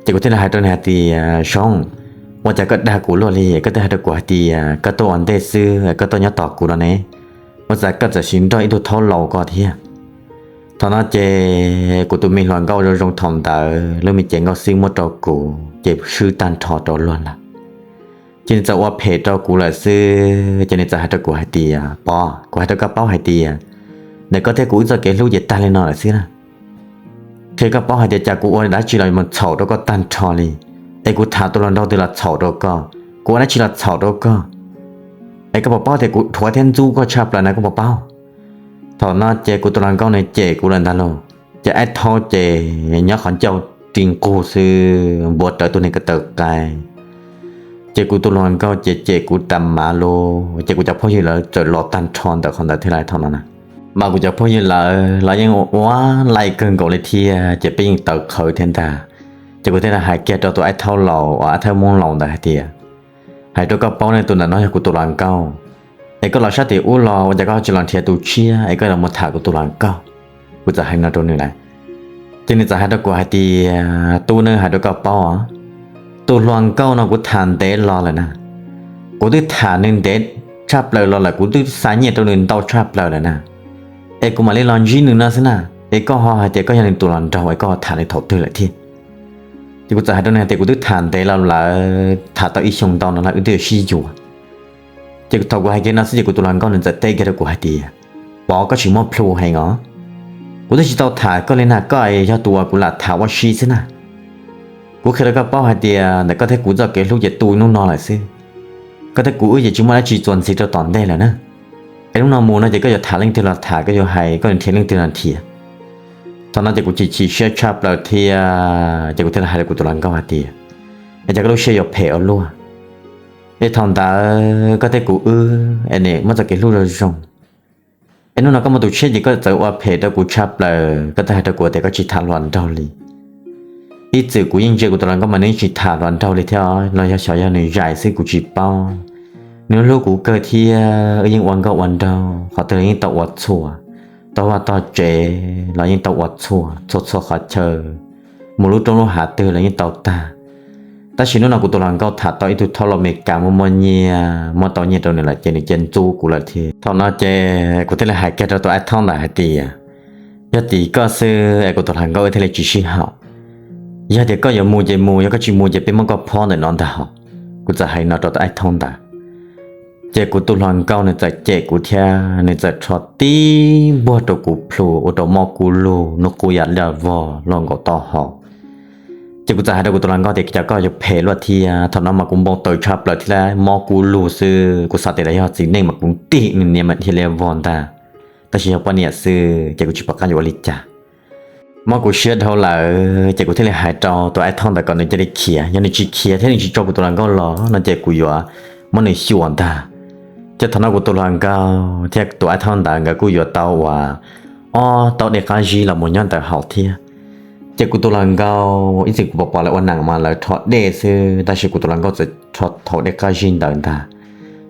Ces kuv thiaj li hais rau nws hais tias, Soob, ua cas koj dag kuv luaj li, koj twb hais rau kuv hais tias koj tuaj ua ntej xwb, koj tuaj nyob tos kuv no ne, ua cas koj txawm sim nrog ib tug thaub laus ko thiab? Thaum no ces kuv tus me hluas nkauj zoo zoo thaum ntawd lub me cev nkauj xwb muab rau kuv ces swb tag nrho rau luag lawm. Ces nws txawm ua phem rau kuv lawm xwb, ces nws txawm hais rau kuv hais tias, Pov, kuv hais rau koj paub hais tias ntawm koj thiab kuv wb txoj kev hlub ces tag li no lawm xwb na. Qhia koj paub hais tias cas kuv ua dab tsi los mus txhaum rau koj tag nrho li, es kuv tham tus hluas nraug twg los txhaum rau koj, kuv ua dab tsi los txhaum rau koj, es koj puas paub tias kuv dhuav thiab ntxub koj tshaj plaws na, koj puas paub? Thaum no ces kuv tus hluas nkauj nws cem kuv lawm ntag lauj. Ces Aib Thaub ces nyob qhov ncauj ri nqug xwb, npuav rawv tus niag kua taw qaib. Ces kuv tus hluas nkauj ces cem kuv tas mav lauj, ces kuv cov phooj ywg lawv txawm los tag nrho ntawm qhov ntawd thiab lawm thaum no na. Mas kuv cov phooj ywg lawv los yeej ua laij kawg nkaus li thiab, ces peb yeej tawv qhawv thiab ntag. Ces kuv thiaj li hais kiag rau tus Aib Thaub laus, Aib Thaub Hmoob laus ntawd hais tias, Hais rau koj paub ne, tus ntawm no yog kuv tus hluas nkauj, es koj los sab tim ub los ua cas koj tsis los nrhiav tus tshiab es koj los mus tham kuv tus hluas nkauj? Kuv txawm hais no rau nws lawm. Ces nws txawm hais rau kuv hais tias, Tub, neb hais rau koj paub, tus hluas nkauj no kuv tham ntev los lawm na, kuv twb tham nws ntev tshaj plaws los lawm, kuv twb xa nyiaj rau nws ntau tshaj plaws lawm na, es kuv mam li los ntsib nws no xwb na, es koj ho hais tias koj yog nws tus hluas nraug es koj ho tham nws thaum twg lawm thiab? Ces kuv txawm hais rau nws hais tias, Kuv twb tham ntev los lawm, tham tau ib xyoo ntau no lawm wb twb yuav sib yuav. Ces thaum kuv hais kiag no xwb ces kuv tus hluas nkauj nws txawm teb kiag rau kuv hais tias, Pov, koj tsis muaj plhu heev os, kuv twb tsis tau tham koj li na, koj yog tus uas kuv lam tham ua si xwb na. Kuv qhia rau koj paub hais tias ntawm koj thiab kuv txoj kev hlub ces tu hnub no lawm xwb, koj thiab kuv wb ces tsis muaj dab tsi txuas ntxiv rau tom ntej lawm na. Es hnub no mus no ces koj yuav tham leej twg los tham, koj yuav hais, koj yuav nrhiav leej twg los nrhiav. Thaum no ces kuv chim chim siab tshaj plaws thiab, ces kuv thiaj li hais rau kuv tus hluas nkauj hais tias, Es cas koj lub siab yuav phem ua luaj? Es thaum ntawd koj thiab kuv wb es nim muaj txoj kev hlub zoo zoo, es hnub no koj muaj tus tshiab ces koj txawm ua phem rau kuv tshaj plaws, koj twb hais rau kuv tias koj tsis tham hluas nraug li. Ib txwm kuv yeej ntsia kuv tus hluas nkauj mas nws yeej tsis tham hluas nraug li thiab los yog xyov yog nws zais xwb kuv tsis paub. Nws hlub kuv kawg thiab wb yeej ua nkauj ua nraug, qhov twg los yeej tau ua txhua, tau vaj tog tsev los yeej tau ua txhua, txhua txhua qhov chaw, mus lub roob lub hav twg los yeej tau tag. Tab sis hnub no kuv tus hluas nkauj tham tau ib tug thaub los Meskas muaj muaj nyiaj, muab tau nyiaj rau nws lawm ces nws cia ntxub kuv lawm thiab. Thaum no ces kuv thiaj li hais kiag rau tus Aib Thaub ntawd hais tias, Yog tim koj xwb es kuv tus hluas nkauj wb thiaj li tsis sib haum. Yog tias koj yuav mus ces mus, yog koj tsis mus ces peb muab koj phob ntawm no ntag hos. Kuv txawm hais no rau tus Aib Thaub ntawd. Ces kuv tus hluas nkauj nws txawm cem kuv thiab nws txawm rho tib npuaj rau kuv plhu ua rau mob kuv lug, nws qus yam liaj vog los nkaum taub hau. Ces kuv txawm hais rau kuv tus hluas nkauj tias, Cas koj yuav phem luaj thiab? Thaum no mas kuv npau taws tshaj plaws thiab, mob kuv lug xwb, kuv xav tias lawv yog txiv neej mas kuv ntig nws niam mas dhia liaj vog ntag. Tab sis yog poj niam xwb ces kuv tsis pom qab yuav ua li cas. Mob kuv siab dhau lawm ces kuv thiaj li hais rau tus Aib Thaub ntawd kom nws cia li khiav, yog nws tsis khiav thiab nws tsis tso kuv tus hluas nkauj los no ces kuv yuav muab nws xyuas ntag. Ces thaum no kuv tus hluas nkauj thiab tus Aib Thaub ntawd nkawd kuj yuav tau uas ob taub dej qab zib los mus nyob ntawd haus thiab. Ces kuv tus hluas nkauj ib txwm kuv pom pom lawv ua neej mas lawv rho dej xwb, tab sis kuv tus hluas nkauj txawm rho thaum dej qab zib ntawd ntag.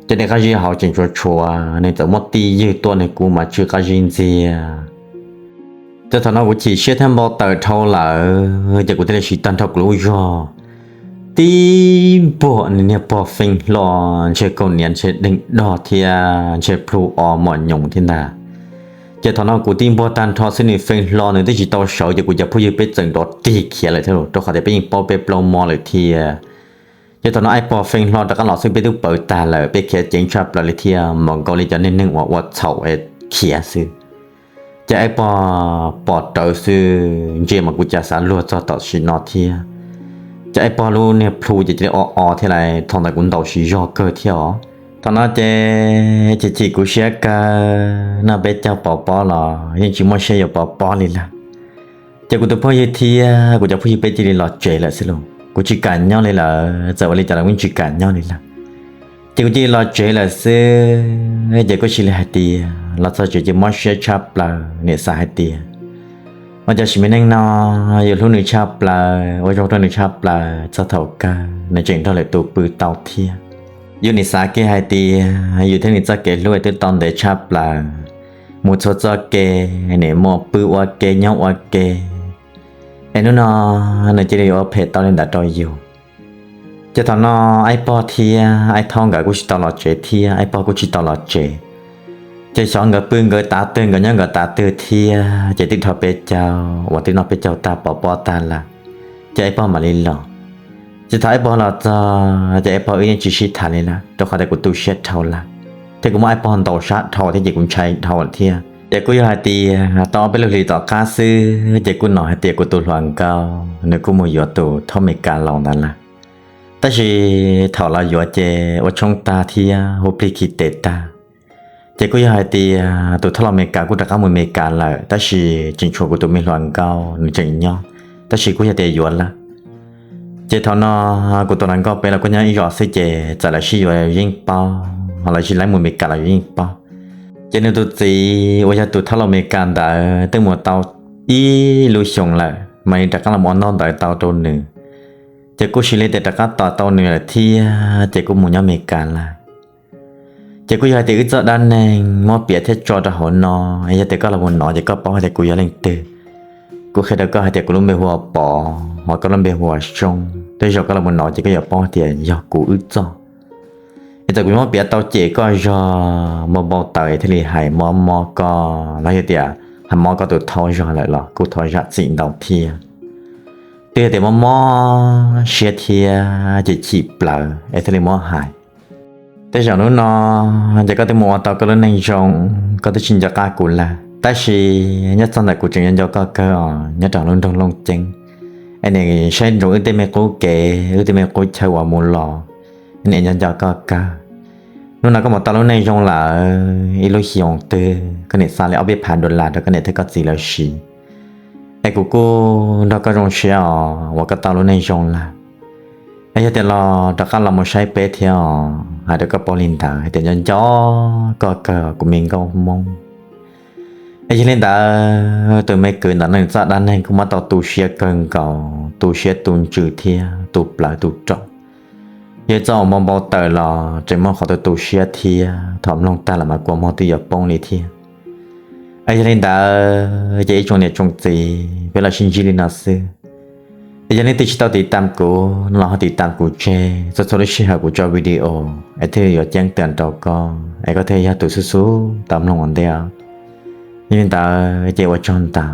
Ces dej qab zib haus ces ntshua tshua, nws txawm muab tib ywg tuaj nws kuv mas tsw qab zib ntxiag. Ces thaum no kuv chim siab thiab npau taws dhau lawm ces kuv thiaj li siv tag nrho kuv lub zog tib npuaj nws niag pog feeb hlo, ntshe kaus hniav ntshe deeg dog thiab ntshe plhu o mos nyoos thiab ntag. Ces thaum no kuv tib npuag tag nrho xwb nws feej hlo nws twb tsis tau sawv ces kuv cov phooj ywg peb txawm nrov tig khiav lawm thiab los rau qhov tias peb yeej paub peb plaub mob lawm thiab. Ces thaum no Aib Pog feej hlo rov qab los xwb peb twb pawv tag lawm, peb khiav ceev tshaj plaws li thiab mas nkaus li cov neeg neeg uas ua txhaum khiav xwb. Ces Aib Pog pom rawv xwb ntsia mas kuv cas xav luag txog tam sim no thiab. Ces Aib Pog lub niag plhu ces cia li o o thiab lais, thaum ntawd kuv ntaus siv zog kawg thiab os. Thaum no ces chim chim kuv siab kawg, noj peb caug pov pob los yeej tsis muaj siab yuav pov pob li lawm. Ces kuv tus phooj ywg thiab kuv cov phooj ywg peb cia li los tsev lawm xwb lauj, kuv tsis kam nyob li lawm, txawm ua li cas los kuv tsis kam nyob li lawm. Ces kuv cia li los tsev lawm xwb, ces kuj cia li hais tias los txog tsev ces mob siab tshaj plaws, nim xav hais tias ua cas sim me neej no yus hlub nws tshaj plaws, ua zoo rau nws tshaj plaws, txog thaum kawg nws tseem nrog lwm tus pw tau thiab. Yus nim xav kiag hais tias yus thiab nws txoj kev hlub twb tau ntev tshaj plaws, mus txhua txoj kev nim muaj pw ua ke nyob ua ke, es hnub no nws cia li yuav ua phem tau li ntawd rau yus. Ces thaum no Aib Pog thiab Aib Thaub nkawd kuj tsis tau los tsev thiab Aib Pog kuj tsis tau los tsev. Ces xyov nkawd pw nkawd tav twg nkawd nyob nkawd tav twg thiab ces twb dhau peb caug uas twb noj peb caug tag pov pob tag lawm, ces Aib Pog mam li los. Ces thaum Aib Pog los txog ces Aib Pog wb yeej tsis sib tham li lawm rau qhov tias kuv tu siab dhau lawm, thiab kuv muab Aib Pog ntaus sab dhau thiab ces kuv ntshai dhau lawm thiab. Ces kuj yog hais tias tau ob peb lub hlis tom qab xwb ces kuj hnov hais tias kuv tus hluas nkauj nws kuj mus yuav tus thauj Amelikas laus ntawd lawm. Tab sis thaum los yuav ces ua tshoob tag thiab hu plig khi tes tag. Ces kuj yog hais tias tus thauj laus Amelikas kuj rov qab mus Amelikas lawm tab sis tseem tshuav kuv tus me hluas nkauj nws tseem nyob, tab sis kuj yog tias yuav lawm. Ces thaum no kuv tus hluas nkauj peb los kuj nyob ib zos xwb ces txawm lawv sib yuav yeej paub, ho lawv sib laib mus Amelikas los yuav yeej paub. Ces nws tus txiv uas yog tus thauj laus Amelikas ntawd twb mus tau ib lub xyoos lawm mam li rov qab los ua ntaub ntawv tau rau nws. Ces kuj sis li tias rov qab tos tau nws lawm thiab ces kuj mus nyob Amelikas lawm. Ces kuj yog hais tias wb txoj dab neeg muab piav thiab tso rau hauv no, yog tias koj los mus hnov ces koj paub hais tias kuv yog leej twg. Kuv qhia rau koj hais tias kuv lub npe hu ua Pov, ho koj lub npe hu ua Soob, tej zaum koj los mus hnov ces koj yuav paub tias yog kuv wb txoj. Es txawm kuv muab piav tau cem koj zog npau npau taws thiaj li hais mob mob koj los yog tias hais mob koj tus thauj zog lawm los kuj thov zam txim ntau thiab. Twb yog tias mob mob siab thiab ces chim plawv es thiaj li muab hais. Tej zaum hnub no ces koj twb mus ua tau koj lub neej zoo, koj twb tsis nco qab kuv lawm, tab sis nyob txog ntawm kuv tseem yuav nco koj kawg os, nyob rau lub nroog Looj Ceeb. Es nim saib ntsoov wb tej me qub kev, wb tej me qub chaw uas mus los, nim nco nco koj kawg. Hnub no koj mus tau lub neej zoo lawm, ib lub xyoos twg koj nim xa li ob peb phav dollar rau koj niam thiab koj txiv lawv siv. Es kuv kuj nrog koj zoo siab os uas koj tau lub neej zoo lawm. Es yog tias los rov qab los mus saib peb thiab os, hais rau koj paub li ntawd hais tias nco nco koj kawg kuv me nkauj Hmoob. Es yog li ntawd tus me kwv ntawm no nws txoj dab neeg kuj muab tau tu siab kawg nkaus, tu siab tu ntsws thiab tu plawv tu raum. Yog txoj uas npau npau taws los tseem muaj qhov tu tu siab thiab, thaum mloog tag los mas kua muag twb yuav poob li thiab. Es yog li ntawd ces ib tsoom niam tsoom txiv peb los sib ntsib li no xwb. Es yog leej twg tsis tau tiv tam kuv no los ho tiv tam kuv tseg, txhua txhua lub sij hawm kuv tso video es thiaj yuav ceeb toom rau koj es koj thiaj yog tus xub xub tau mloog ua ntej. Yog li ntawd ces ua tsaug ntau.